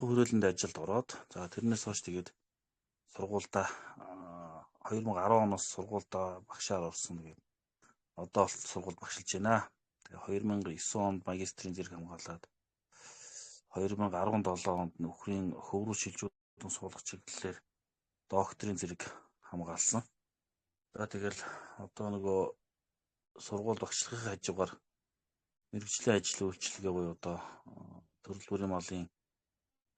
Хүрээлэнд ажилд ороод, за тэрнээс хойш тэгээд сургуульдаа 2010 оноос сургуульдаа багшаар орсон. Тэгээд одоо болтол сургуульд багшилж байна. Тэгээ 2009 онд магистрийн зэрэг хамгаалаад 2017 онд нөхрийн хөв рүү шилжүүлэн суулгах чиглэлээр докторийн зэрэг хамгаалсан. За тэгэл одоо нөгөө сургуульд багшлахын хажуугаар мэргэжлийн ажил үйлчилгээ буюу одоо төрөл бүрийн малын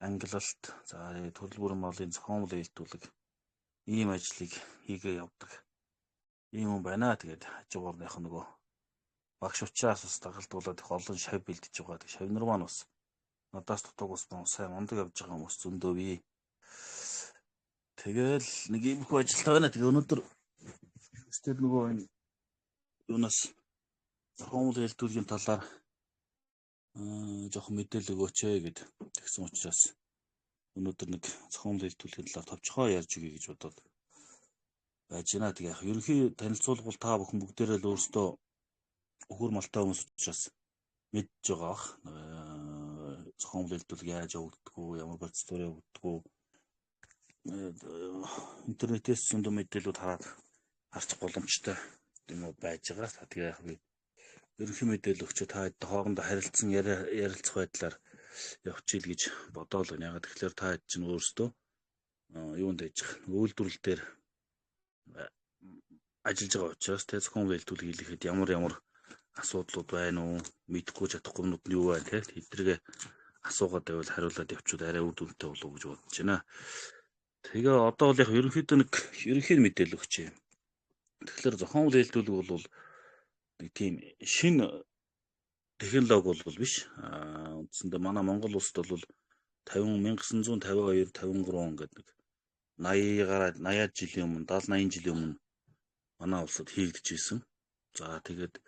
ангилалт, за төрөл бүрийн малын зохиомол ээлтүүлэг ийм ажлыг хийгээ явдаг ийм юм байна. Тэгээд хажуугаар нь яг нөгөө багш учраас бас дагалдуулаад их олон шав бэлдэж байгаа. Тэг шавнар маань бас надаас дутууг бас сайн мундаг явж байгаа хүмүүс зөндөө бий. Тэгэл нэг иймэрхүү ажилтаа байна. Тэгээ өнөөдөр тэр нөгөө энэ юунаас зохиомол ээлтүүлгийн талаар жоохон мэдээлэл өгөөч ээ гэд тэгсэн учраас өнөөдөр нэг зохиомол ээлтүүлгийн талаар товчхоо ярьж өгье гэж бодоод байж байна. Тэгээ яг ерөнхий танилцуулга бол та бүхэн бүгдээрээ л өөрсдөө өхөр малтай хүмүүс учраас мэдж байгаа бах. Зохиомол ээлтүүлэг яаж явагддаг вэ, ямар процедур явагддаг вэ, интернетээс зөндөө мэдээлүүд хараад харчих боломжтой юм уу байж байгаа. Тэгээ яг би ерөнхий мэдээлэл өгчөө та хэд хоорондоо харилцсан ярилцах байдлаар явчихъя гэж бодоол байна. Яг тэгэхээр та хэд чинь өөрсдөө юунд байж байгаа үйлдвэрлэл дээр ажиллаж байгаа учраас тэ зохион үйлдвэрлэл хийхэд ямар ямар асуудлууд байна уу, мэдэхгүй чадахгүй юмнууд нь юу байна тэ тэднийг асуугаад байвал хариулаад явчихвал арай үр дүнтэй болов уу гэж бодож байна. Тэгээ одоо бол яг ерөнхийдөө нэг ерөнхий мэдээлэл өгчээ. Тэгэхээр зохион үйлдвэрлэл бол нэг тийм шинэ технологи бол биш. Үндсэндээ манай Монгол улсад бол 50 1952 53 он гэдэг нэг 80 гараа 80 жилийн өмнө, 70 80 жилийн өмнө манай улсад хийгдэж исэн. За тэгээд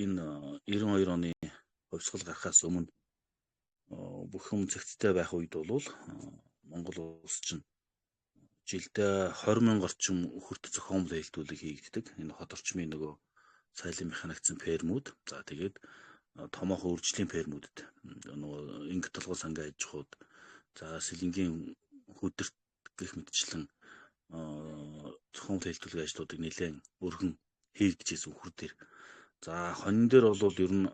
энэ 92 оны хувьсгал гарахаас өмнө бүх юм цэгцтэй байх үед бол Монгол улс чинь жилдээ 20 мянга орчим үхэрт зохиомол ээлтүүлэг хийгддэг. Энэ хот орчмын нөгөө сайлын механикцсан фермүүд. За тэгээд томоохон үржлийн фермүүдэд нөгөө инг толгой сангийн аж ахуйд, за сэлэнгийн хөдөрт гэх мэтчлэн зохиомол ээлтүүлгийн ажлуудыг нэлээд өргөн хийгдэж үхэр дээр. За хонин дээр бол ер нь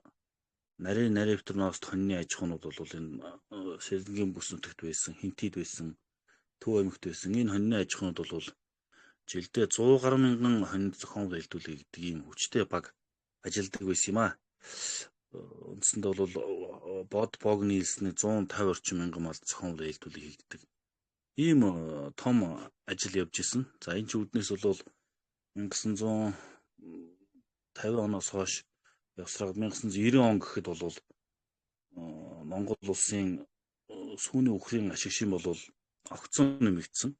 нарийн нарийн ност хонины аж ахуйнууд бол энэ сэлэнгийн бүс нутагт байсан, Хинтид байсан, Төв аймагт байсан. Энэ хонины аж ахуйнууд бол жилдээ 100 гаруй мянган хонинд зохиомол ээлтүүлэг гэдэг ийм хүчтэй баг ажилладаг байсан юм аа. Үндсэндээ бол бод бог нийлсний 150 орчим мянган мал зохиомол ээлтүүлэг хийгддэг. Ийм том ажил явж исэн. За энэ ч үүднээс бол 1950 оноос хойш явсраад 1990 он гэхэд бол Монгол улсын сүүний үхрийн ашиг шим бол огцон нэмэгдсэн.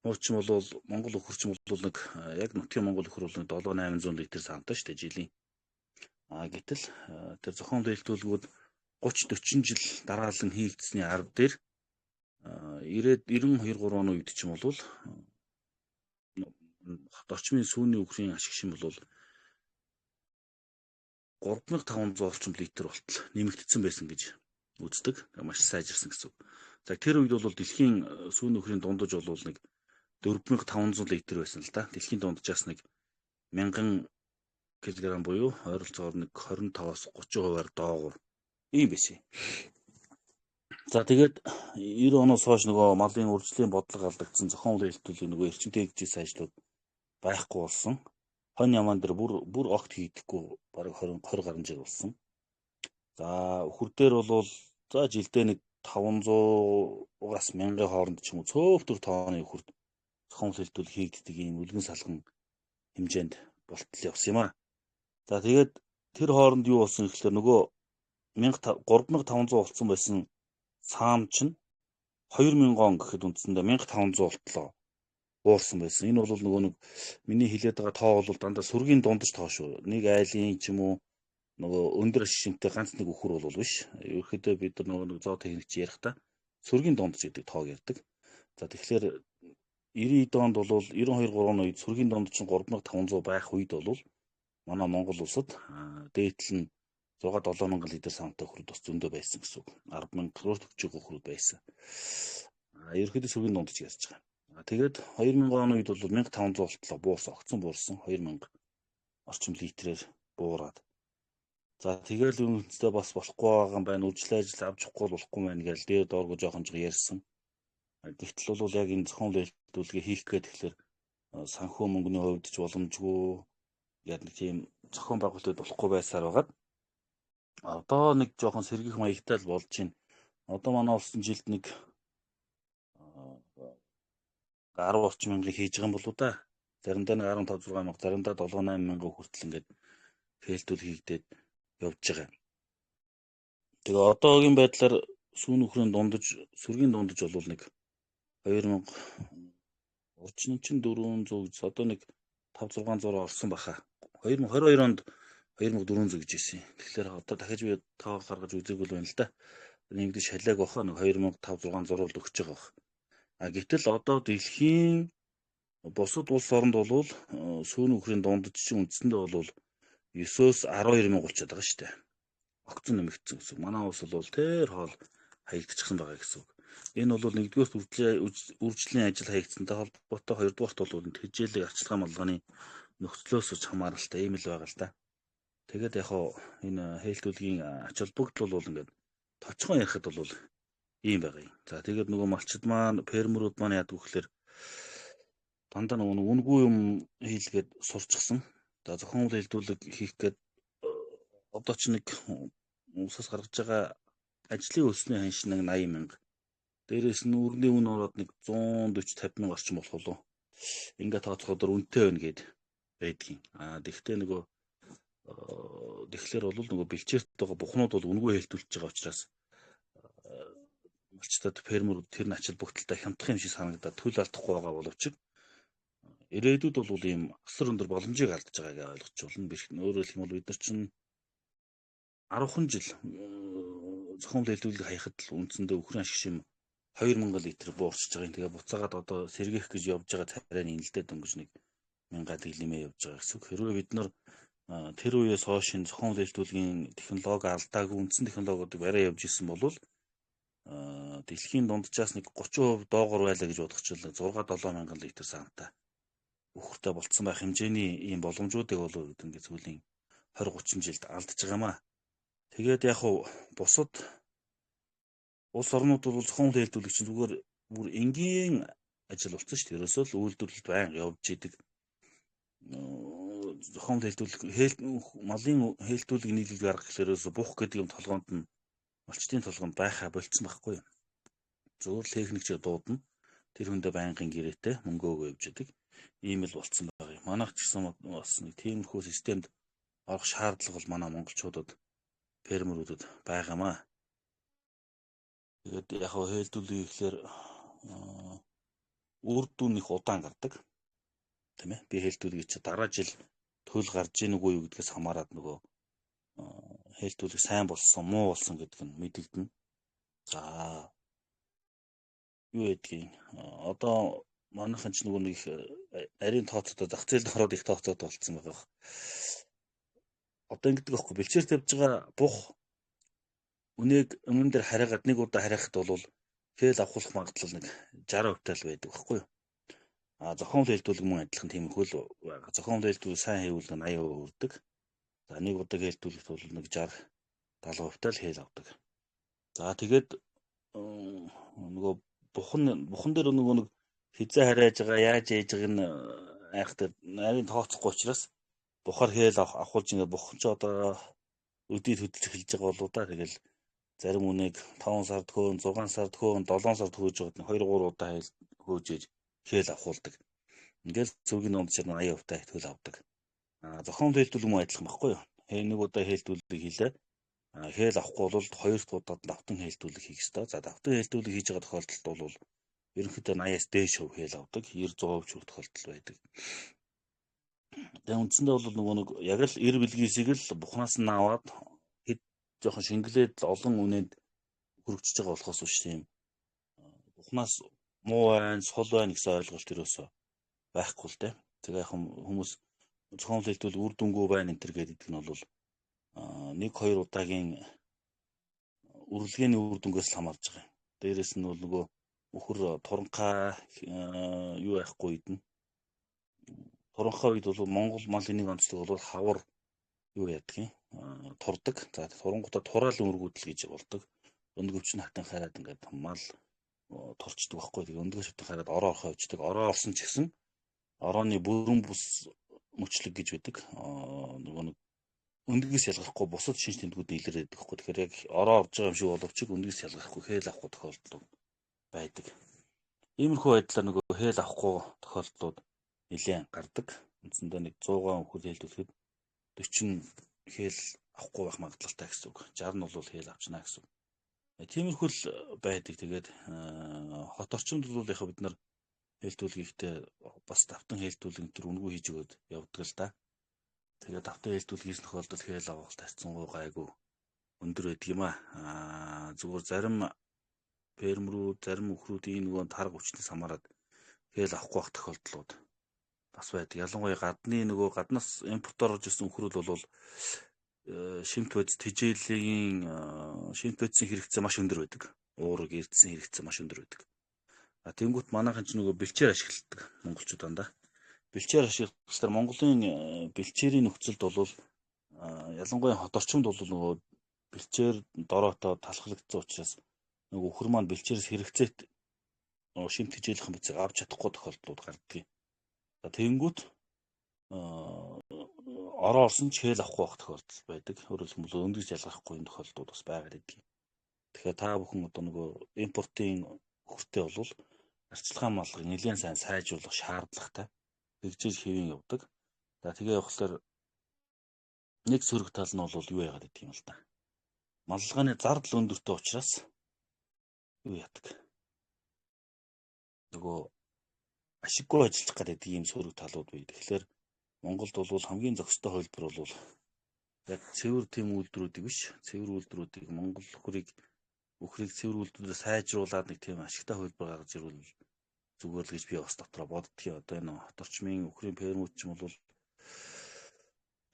Хуучин бол Монгол үхэрчин бол нэг яг нутгийн Монгол үхэр бол 7 800 литр саамтай шүү дээ жилийн. А гэтэл тэр зохион ээлтүүлгүүд 30 40 жил дараалан хийгдсэний ард дээр 90 92 3 оны үед ч юм бол хот орчмын сүүний үхрийн ашиг шим бол 3500 орчим литр болтол нэмэгдсэн байсан гэж үздэг. Маш сайжирсан гэсэн үг. За тэр үед бол дэлхийн сүүний үхрийн дундаж бол нэг 4500 литр байсан л да. Дэлхийн дунджаас нэг 1000 кг буюу ойролцоогоор нэг 25-аас 30%-аар доогуур ийм байсан. За тэгээд 90 оноос хойш нөгөө малын үржлийн бодлого алдагдсан, зохион үйлдвэрлэлийн нөгөө эрчимтэй хийгдсэн ажлууд байхгүй болсон. Хонь ямаан дээр бүр бүр огт хийгдэхгүй бараг 20 20 гаруй жил болсон. За үхэр дээр бол за жилдээ нэг 500-аас 1000-ын хооронд ч юм уу цөөхтөр тооны үхэрд зохион үйлдвэрлэл хийгддэг ийм үлгэн салган хэмжээнд болтол явсан юм аа. За тэгээд тэр хооронд юу болсон гэхлээр нөгөө 3500 болсон байсан саам чинь 2000 он гэхэд үндсэндээ 1500 болтлоо буурсан байсан. Энэ бол нөгөө нэг миний хэлээд байгаа тоо бол дандаа сүргийн дундаж тоо шүү. Нэг айлын ч юм уу нөгөө өндөр шимтэй ганц нэг үхэр бол биш. Ерөнхийдөө бид нар нөгөө нэг зоо техникч ярихдаа сүргийн дундаж гэдэг тоог ярьдаг. За тэгэхээр 90 онд бол 92 3 оны үед сүргийн дундаж нь 3500 байх үед бол манай Монгол улсад дээдл нь 6 7 мянган литр самтай өхрүүд бас зөндөө байсан гэсэн үг. 10 мянга руу төгсөж байгаа өхрүүд байсан. Ерөнхийдөө сүргийн дундаж ярьж байгаа. Тэгээд 2000 оны үед бол 1500 болтлоо буурсан, огцон буурсан 2000 орчим литрээр буураад. За тэгэл үнэндээ бас болохгүй байгаа юм байна. Үржил ажил авч явахгүй болохгүй байна гэж дээр дооргоо жоохон жиг ярьсан. Гэтэл бол яг энэ зохион үйлдвэрлэгээ хийх гээд тэгэхээр санхүү мөнгөний хувьд ч боломжгүй яг нэг тийм зохион байгуулалт болохгүй байсаар байгаад одоо нэг жоохон сэргийх маягтай л болж байна. Одоо манай улсын жилд нэг 10 орчим мянган хийж байгаа юм болоо да. Заримдаа нэг 15 6 мянга, заримдаа 7 8 мянга хүртэл ингээд фэлтүүл хийгдээд явж байгаа. Тэгээ одоогийн байдлаар сүүн нөхрийн дундаж, сүргийн дундаж бол нэг 2000 орчин чинь 400 гэж одоо нэг 5 600 орсон баха. 2022 онд 2400 гэж ирсэн. Тэгэхээр одоо дахиж би тоо гаргаж үзээгүй л байна л да. Нэгдэж шалааг баха нэг 2500 600 л өгч байгаа бах. А гэтэл одоо дэлхийн бусад улс оронд бол сүүн нөхрийн дундаж чинь үндсэндээ бол 9-өөс 12 мянга болчиход байгаа шүү дээ. Огцон нэмэгдсэн гэсэн. Манай улс бол тэр хоол хаягдчихсан байгаа гэсэн үг. Энэ бол нэгдүгээр үржлийн ажил хаягдсантай холбоотой, хоёрдугаарт бол тэжээлэг арчилгаа малгайны нөхцлөөс ч хамааралтай ийм л байгаа л да. Тэгээд яг хоо энэ хээлтүүлгийн ач холбогдол бол ингээд товчхон ярихад бол ийм байгаа юм. За тэгээд нөгөө малчид маань, фермерүүд маань яадаг вэ гэхээр дандаа нөгөө үнгүй юм хийлгээд сурчсан. За зохион үйлдвэрлэл хийх гээд одоо ч нэг улсаас гаргаж байгаа ажлын өсний ханш нэг 80 мянга. Дээрээс нь өргөний үн ороод нэг 140 50 мянга орчим болох болов. Ингээ тооцооход үнэтэй байна гэд байдгийн. Аа тэгвэл нөгөө тэгэхээр бол нөгөө бэлчээрт байгаа бухнууд бол үнэгүй хэлтүүлж байгаа учраас малчтад фермерүүд тэр нь ач холбогдолтой хямдхан юм шиг санагдаад төл алдахгүй байгаа боловч ирээдүйд бол ийм асар өндөр боломжийг алдаж байгааг ойлгож байна. Өөрөөр хэлэх юм бол бид нар чинь 10 жил зохион хэлтүүлэг хаяхад л үндсэндээ өхрийн ашиг шим 2000 литр буурчж байгаа юм. Тэгээ буцаагаад одоо сэргээх гэж явж байгаа царайны инэлдээ дөнгөж нэг 1000 дэглэмээ явж байгаа гэсэн үг. Хэрвээ бид нар тэр үеэс хойш энэ зохион хэлтүүлгийн технологи алдаагүй үндсэн технологиудыг бариа явж исэн бол дэлхийн дунджаас нэг 30% доогоор байлаа гэж бодох чинь 6 7 мянган литр самтай үхэртэй болцсон байх хэмжээний ийм боломжуудыг бол ингээд сүүлийн 20 30 жилд алдаж байгаа юм аа. Тэгээд яг хуу бусад улс орнууд бол зохион хэлтүүлэг чинь зүгээр бүр энгийн ажил болсон шүү дээ. Ерөөсөө л үйлдвэрлэлд байнга явж идэг. Зохион хэлтүүлэг малын хэлтүүлэг нийлүүлэг арга гэхлээр ерөөсөө бух гэдэг юм толгоонд нь малчдын толгоонд байхаа болцсон байхгүй юу. Зүгээр л техникчээ дуудана. Тэр хүндээ байнгын гэрээтэй мөнгө өгөө явж идэг. Ийм л болцсон байгаа юм. Манайх ч гэсэн бас нэг тиймэрхүү системд орох шаардлага бол манай монголчуудад фермерүүдэд байгаамаа. Тэгээд яг хөө хэлдүүлээ гэхлээр үр дүн их удаан гардаг. Тийм ээ. Би хэлдүүлгийг чи дараа жил төл гарч ийн үгүй юу гэдгээс хамаарат нөгөө хэлдүүлэг сайн болсон, муу болсон гэдэг нь мэдэгдэнэ. За юу гэдгийг одоо манайхан ч нөгөө нэг их нарийн тооцоодоо зах зээлд ороод их тооцоод болцсон байгаа. Одоо ингэдэг байхгүй бэлчээр тавьж байгаа бух үнээг өмнө дээр хараагаад нэг удаа харихад бол фэйл авахулах магадлал нэг 60% тал байдаг байхгүй юу? А зохион хэлдүүлэг мөн адилхан тиймэрхүү л байгаа. Зохион хэлдүүлэг сайн хийвэл 80% өрдөг. За нэг удаа хэлдүүлэгт бол нэг 60 70% тал хэл авдаг. За тэгээд нөгөө бухан дээр нөгөө нэг хизээ харайж байгаа яаж ээж байгааг нь айхтар нарийн тооцохгүй учраас бухаар хээл авахулж ингээ бухан ч одоо өдий хөдөлж эхэлж байгаа болоо да. Тэгэл зарим үнийг 5 сард хөөн, 6 сард хөөн, 7 сард хөөж байгаад 2 3 удаа хөөж ээж хээл авахулдаг. Ингээл цөгийн дундчаар 80% та хөл авдаг. А зохион хэлдүүлэг мөн адилхан байхгүй юу? Нэг удаа хэлдүүлэг хийлээ. Хээл авахгүй бол хоёр дахь удаад давтан хэлдүүлэг хийх ёстой. За давтан хэлдүүлэг хийж байгаа тохиолдолд бол ерөнхийдөө 80-аас дээш хувь хээл авдаг. 90 100% ч хүрэх тохиолдол байдаг. Тэгээ үндсэндээ бол нөгөө нэг яг л эр бэлгийсийг л бухнаас нь аваад хэд жоохон шингэлээд олон үнэнд хөргөжж байгаа болохоос биш тийм бухнаас муу байна, сул байна гэсэн ойлголт ерөөсөө байхгүй л дээ. Тэгээ яг хүмүүс зохион хэлдвэл үр дүнгүй байна энэ төр гэдэг нь бол 1-2 удаагийн үрэлгээний үр дүнгээс л хамаарж байгаа юм. Дээрээс нь бол нөгөө үхэр туранхай юу яахгүй үед нь туранхай үед бол Монгол малын нэг онцлог бол хавар юу яадаг юм турдаг. За турангуудаа тураал өргүүдэл гэж болдог. Өндгөвч нь хатан хараад ингээд мал турчдаг байхгүй. Тэгээ өндгөөс хатан хараад ороо орхоо явждаг. Ороо орсон ч гэсэн орооны бүрэн бүс мөчлөг гэж байдаг. Нөгөө нэг өндгөөс ялгахгүй бусад шинж тэмдгүүд илэрдэг байхгүй. Тэгэхээр яг ороо орж байгаа юм шиг боловч өндгөөс ялгахгүй хээл авахгүй тохиолдол байдаг. Иймэрхүү байдлаар нөгөө хээл авахгүй тохиолдлууд нэлээд гардаг. Үндсэндээ нэг 100 үхэр хэлдүүлэхэд 40 хээл авахгүй байх магадлалтай гэсэн үг. 60 нь бол хээл авчна гэсэн үг. Тиймэрхүү л байдаг. Тэгээд хот орчинд бол яг бид нар хэлдүүлгийхтэй бас давтан хэлдүүлэг энэ төр үнгүй хийж өгөөд явдаг л да. Тэгээд давтан хэлдүүлэг хийсэн тохиолдолд хээл авах харьцангуй гайгүй өндөр байдаг юм аа. Зүгээр зарим фермерүүд, зарим өхрүүдийн нөгөө тарга хүчнээс хамаарат хээл авахгүй байх тохиолдлууд бас байдаг. Ялангуяа гадны нөгөө гаднаас импортоор орж ирсэн өхрүүд бол шимт бодис тэжээлийн шимт бодисын хэрэгцээ маш өндөр байдаг. Уураг эрдсэн хэрэгцээ маш өндөр байдаг. А тэнгуут манайхан ч нөгөө бэлчээр ашигладаг монголчууд дандаа. Бэлчээр ашиглахлаар Монголын бэлчээрийн нөхцөлд бол ялангуяа хот орчимд бол нөгөө бэлчээр дороотой талхлагдсан учраас нөгөө өхөр маань бэлчээрээс хэрэгцээт нөгөө шимт тэжээлхэн бодисыг авч чадахгүй тохиолдлууд гардаг. За тэнгуут ороо орсон ч хээл авахгүй байх тохиолдол байдаг. Өөрөөр хэлбэл өндгөж ялгахгүй юм тохиолдлууд бас байгаад байдаг. Тэгэхээр та бүхэн одоо нөгөө импортын хөртэй бол арчилгаан малгыг нэлээд сайн сайжруулах шаардлагатай. Тэгжээж хэвэн явдаг. За тэгээ явахлаар нэг сөрөг тал нь бол юу яагаад гэдэг юм л да. Маллагааны зардал өндөртэй учраас юу яадаг. Нөгөө ашиггүй ажиллах гэдэг ийм сөрөг талууд бий. Тэгэхээр Монголд бол хамгийн зохистой хувилбар бол яг цэвэр тэм үйлдвэрүүдийг биш, цэвэр үйлдвэрүүдийг Монгол өхрийг цэвэр үйлдвэрээр сайжруулад нэг тийм ашигтай хувилбар гаргаж ирвэл зүгээр л гэж би бас дотроо боддгийн. Одоо энэ хот орчмын өхрийн фермүүд ч юм бол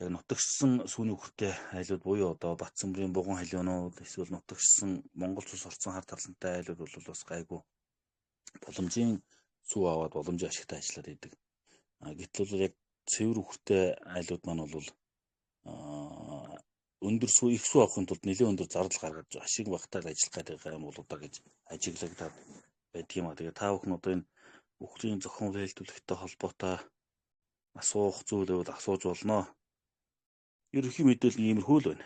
яг нутагшсан сүүний өхөртэй айлууд буюу одоо Батсөмрийн буган халиунууд эсвэл нутагшсан Монгол цус орцсон хар тарлантай айлууд бол бас гайгүй боломжийн сүү аваад боломжийн ашигтай ажиллаад идэг. Гэтэл бол яг цэвэр өхөртэй айлууд маань бол өндөр сүү их сүү авахын тулд нэлээд өндөр зардал гаргаж ашиг багтаал ажиллах гэдэг юм болоо да гэж ажиглагдаад байдаг юм а. Тэгээ та бүхэн одоо энэ өхрийн зохион хэлтвлэгтэй холбоотой асуух зүйл байвал асууж болно. Ерөнхий мэдээлэл нь иймэрхүү л байна.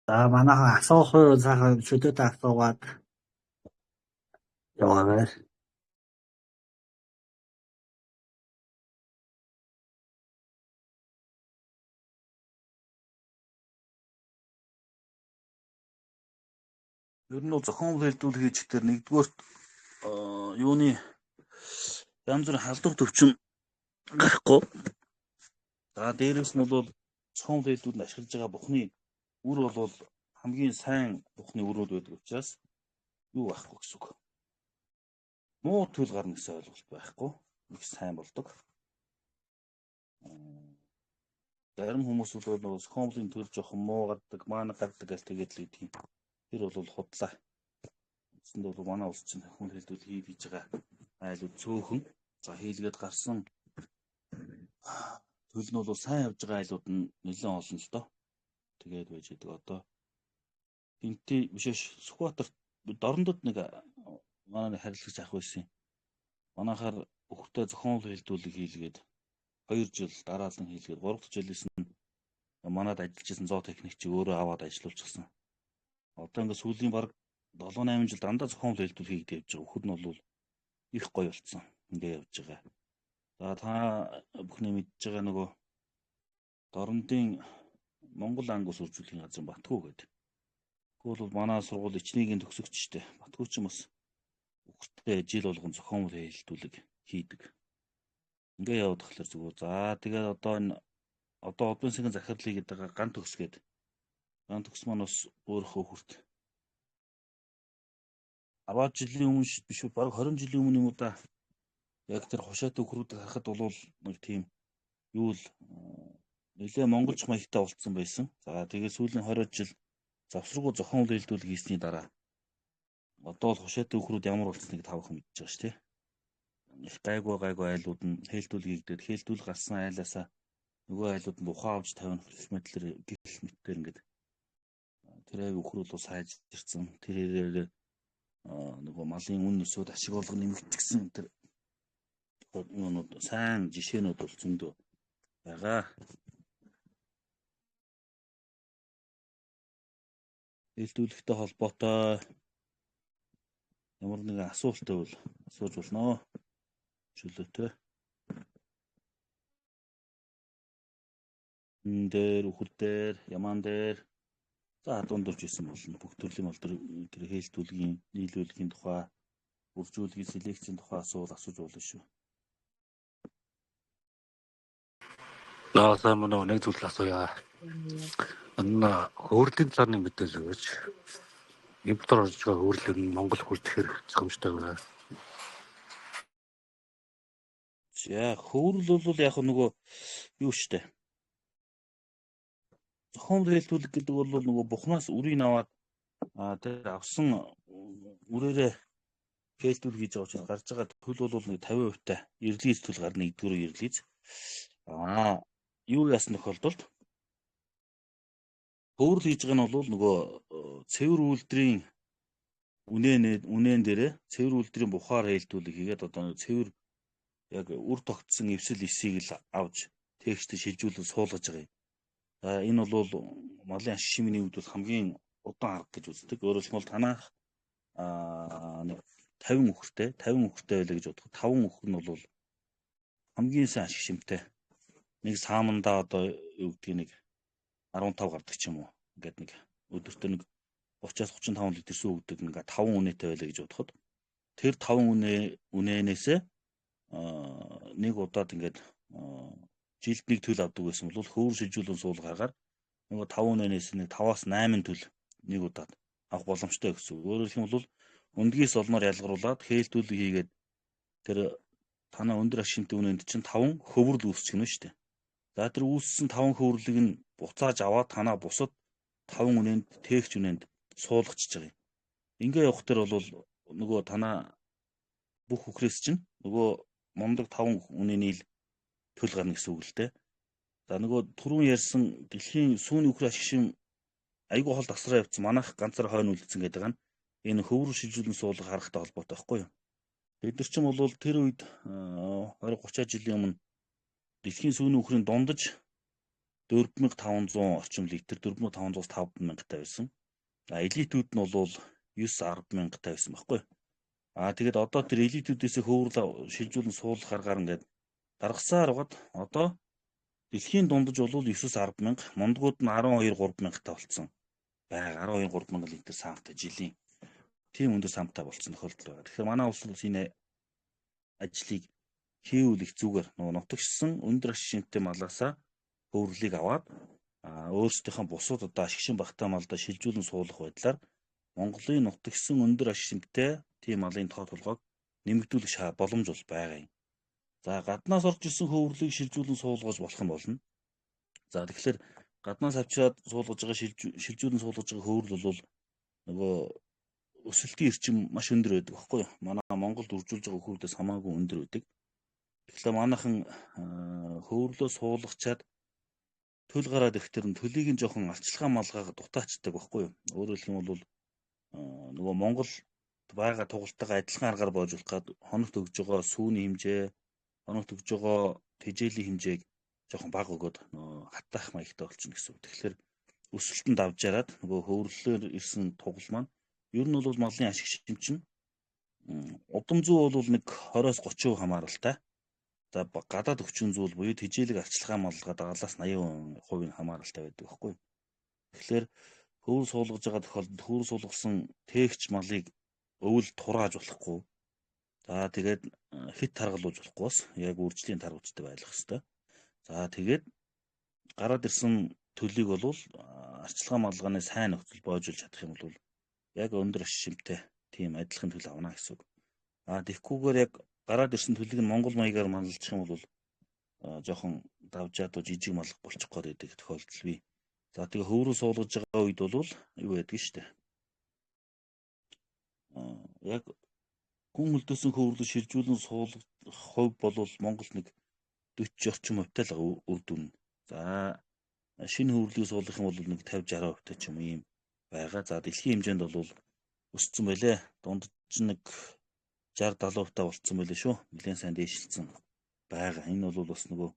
За манайхан асуух уу сайхан чөлөөтэй асуугаад яваарай. Ер нь бол зохион хэлдвүл хийж тэр нэгдүгээрт юуны янз бүрийн халдвар төвчин гарахгүй. За дээрээс нь бол зохион хэлдвүлд ашиглаж байгаа бухны үр бол хамгийн сайн бухны үрүүд байдаг учраас юу байхгүй гэсэн үг. Муу төл гарна гэсэн ойлголт байхгүй. Их сайн болдог. Зарим хүмүүс бол нөгөө зохиомлын төл жоохон муу гардаг, маана гардаг гэл тэгээд л идэх юм. Тэр бол худлаа. Үндсэндээ бол манай улс чинь хүн хэлдвэл хийж байгаа айлууд цөөхөн. За хийлгээд гарсан төл нь бол сайн явж байгаа айлууд нь нэлээд олон л доо. Тэгээд байж идэг. Одоо тэнтэй биш Сүхбаатар Дорондод нэг манай нэг харилцагч ах байсан юм. Манайхаар өхөртэй зохион хэлдвүлэг хийлгээд 2 жил дараалан хийлгээд 3 дахь жилээс нь манад ажиллаж исэн зоотехникчийг өөрөө аваад ажилуулчихсан. Одоо ингээд сүүлийн баг 7 8 жил дандаа зохион хэлдвүл хийгдэж явж байгаа. Өхөр нь бол их гоё болцсон. Ингээ явж байгаа. За та бүхний мэдж байгаа нөгөө Дорондын Монгол ангус үржүүлэхийн газар Батгүй гэдэг. Тэгвэл бол манай сургууль ичнэгийн төгсөгч штэ. Батгүй ч юм бас өхөртэй жил болгон зохион хэлдвүлэг хийдэг. Ингээ яваад тахлаар зүгээр. За тэгээд одоо энэ одоо одын сэнгэн захирлыг гэдэг ган төгсгээд ган төгс маань бас өөрийнхөө өхөрт 10 жилийн өмнө биш үү? Бараг 20 жилийн өмнө юм уу да. Яг тэр хушаатай үхрүүдийг харахад бол нэг тийм юу л нэлээ монголч маягтай болцсон байсан. За тэгээд сүүлийн 20 жил завсаргүй зохион үйлдвэрлэл хийсний дараа одоо бол хушаатай үхрүүд ямар болцсныг та бүхэн мэдж байгаа шүү дээ. Их гайгүй айлууд нь хээлтүүл хийгдээд хээлтүүл гарсан айлаасаа нөгөө айлууд нь ухаан авч тавина гэх мэтлэр гэх мэтээр ингээд тэр аяг үхрүүд бол сайжирсан. Тэр хэрээр нөгөө малын үн өсөөд ашиг олго нэмэгдсэн тэр юунууд сайн жишээнүүд бол зөндөө байгаа. Хээлтүүлэхтэй холбоотой ямар нэгэн асуулт байвал асууж болно. Чөлөөтэй. Энэ дээр, үхэр дээр, ямаан дээр за дундурж исэн болно. Бүх төрлийн мал тэр хээлтүүлгийн, нийлүүлгийн тухай, үржүүлгийн, селекцийн тухай асуувал асууж болно шүү. За сайн мөн үү, нэг зүйл асууя. Энэ хөөрлийн талаар нэг мэдээлэл өгөөч. Импортоор орж байгаа хөөрлөг нь Монгол хүртэх хэрэг зохимжтой байна. За хөөрөл бол яг нөгөө юу штэ. Зохион хээлтүүлэг гэдэг бол нөгөө бухнаас үрийг аваад тэр авсан үрээрээ хээлтүүл хийж байгаа учраас гарч байгаа төл бол нэг 50% та ирлийз төл гарна, нэгдүгээр ирлийз. Юу яасан тохиолдолд хөөрөл хийж байгаа нь бол нөгөө цэвэр үйлдвэрийн үнэн дээрээ цэвэр үйлдвэрийн бухаар хээлтүүлэг хийгээд одоо цэвэр яг үр тогтсон эвсэл эсийг л авч тэгчтэй шилжүүлэн суулгаж байгаа юм. За энэ бол малын ашиг шимийн хувьд бол хамгийн удаан арга гэж үздэг. Өөрөөр хэлбэл танах нэг 50 үхэртэй 50 үхэртэй байлаа гэж бодох. 5 үхэр нь бол хамгийн сайн ашиг шимтэй. Нэг саамандаа одоо юу гэдгийг нэг 15 гардаг ч юм уу. Ингээд нэг өдөртөө нэг 30-аас 35 литр сүү өгдөг нэг 5 үнэтэй байлаа гэж бодоход тэр 5 үнээнээсээ нэг удаад ингээд жилд нэг төл авдаг байсан бол хөөр шилжүүлэн суулгаагаар нөгөө 5 үнээнээс нэг 5-аас 8 төл нэг удаад авах боломжтой гэсэн. Өөрөөр хэлбэл бол өндгийс олноор ялгаруулад хээлтүүлэг хийгээд тэр танаа өндөр ашиг шимтэй үнэнд чинь 5 хөврөл үүсчих нь шүү дээ. За тэр үүссэн 5 хөврлийг нь буцааж аваад танаа бусад 5 үнэнд тээгч үнэнд суулгачихж байгаа юм. Ингээ явах тэр бол нөгөө танаа бүх үхрээс чинь нөгөө мундаг 5 үнэний л төл гарна гэсэн үг л дээ. За нөгөө түрүүн ярьсан дэлхийн сүүний үхэр ашиг шим айгүй хол тасраа явцсан манайх ганцаар хойно үлдсэн гэдэг нь энэ хөврөл шилжүүлэн суулгах аргатай холбоотой байхгүй юу? Бид нар чинь бол тэр үед 20 30 жилийн өмнө дэлхийн сүүний үхрийн дундаж 4500 орчим литр 4500-аас 5000-тай байсан. А элитүүд нь бол 9 10,000-тай байсан байхгүй юу? А тэгээд одоо тэр элитүүдээс хөврөл шилжүүлэн суулгах аргаар ингээд гаргасаар байгаад одоо дэлхийн дундаж бол 9-өөс 10,000, мундгууд нь 12 3,000-тай болцсон. Байга 12 3,000 литр саамтай жилийн тийм өндөр самтай болцсон тохиолдол байгаа. Тэгэхээр манай улс энэ ажлыг хийвэл их зүгээр нөгөө нутагшсан өндөр ашиг шинтэй малаасаа хөврлийг аваад өөрсдийнхөө бусад одоо ашиг шин багтаа малдаа шилжүүлэн суулгах байдлаар Монголын нутагшсан өндөр ашиг шинтэй тийм малын тоо толгойг нэмэгдүүлэх боломж бол байгаа юм. За гаднаас орж ирсэн хөврлийг шилжүүлэн суулгаж болох нь болно. За тэгэхээр гаднаас авчираад суулгаж байгаа шилжүүлэн суулгаж байгаа хөврөл бол нөгөө өсөлтийн эрчим маш өндөр байдаг байхгүй юу? Манай Монголд үржүүлж байгаа хөврөлөөс хамаагүй өндөр байдаг. Тэгэхээр манайхан хөврлөө суулгачаад төл гараад ирэх тэр нь төлийг нь жоохон арчилгаа малгайг дутаачдаг байхгүй юу? Өөрөөр хэлэх юм бол нөгөө Монгол байгаа тугалтайгаа адилхан аргаар боожуулах гад хоногт өгж байгаа сүүний хэмжээ, хоногт өгж байгаа тэжээлийн хэмжээг жоохон бага өгөөд нөгөө хатаах маягтай болчихно гэсэн үг. Тэгэхээр өсөлтөнд давж яраад нөгөө хөврлөлөөр ирсэн тугал маань ер нь бол малын ашиг шим чинь удам зүй бол нэг 20-оос 30% хамааралтай. За гадаад өвчин зүйл буюу тэжээлэг арчилгаа малгай дагалаас 80% хамааралтай байдаг байхгүй юу? Тэгэхээр хөвөр суулгаж байгаа тохиолдолд хөвөр суулгасан тээгч малыг өвөл турааж болохгүй. За тэгээд хит таргалуулж болохгүй бас яг үржлийн таргуучтай байх хэвээр. За тэгээд гараад ирсэн төлийг бол арчилгаа малгааны сайн нөхцөл боожуулж чадах юм бол яг өндөр ашиг шимтэй тийм адилхан төл авна гэсэн үг. А тэгхгүйгээр яг Гараад ирсэн төлөг нь Монгол маягаар манлайлчих юм бол жоохон давжаад жижиг малга болчих гээд байдаг тохиолдол бий. За тэгээ хөврөө суулгаж байгаа үед бол юу байдаг штэ. Яг гүн хөлдөөсөн хөврлөг шилжүүлэн суулгах хувь бол Монгол нэг 40 орчим хувьтай л үр дүн. За шинэ хөврлөгийг суулгах юм бол нэг 50 60% та ч юм ийм байгаа. За дэлхийн хэмжээнд бол өссөн байлээ. Дундаж нь нэг 60 70% та болцсон байлээ шүү. Нэлээд сайн дээшилсэн байгаа. Энэ бол бас нөгөө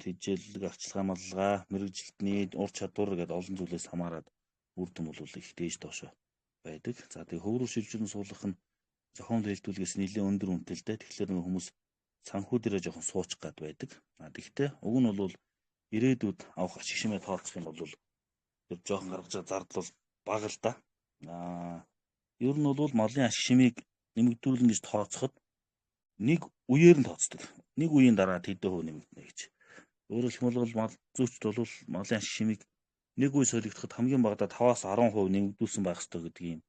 тэжээлэг, арчилгаа маллага, мэргэжилтний ур чадвар гэдээ олон зүйлээс хамаарат үр дүн бол их дээш доошо байдаг. За тэгээ хөврөө шилжүүлэн суулгах нь зохион хэлтүүлгээс нэлээд өндөр үнэтэй л дээ. Тэгэхээр нөгөө хүмүүс санхүү дээрээ жоохон суучих гад байдаг. А тэгтээ уг нь бол ирээдүйд авах ашиг шимээ тооцох юм бол тэр жоохон гаргаж байгаа зардал бол бага л да. А ер нь бол малын ашиг шимийг нэмэгдүүлнэ гэж тооцоход нэг үеэр нь тооцдог. Нэг үеийн дараа тэдэн хувь нэмэгдэнэ гэж. Өөрөөр хэлбэл мал зүйчд бол малын ашиг шимийг нэг үе солигдоход хамгийн багадаа 5-аас 10% нэмэгдүүлсэн байх ёстой гэдгийг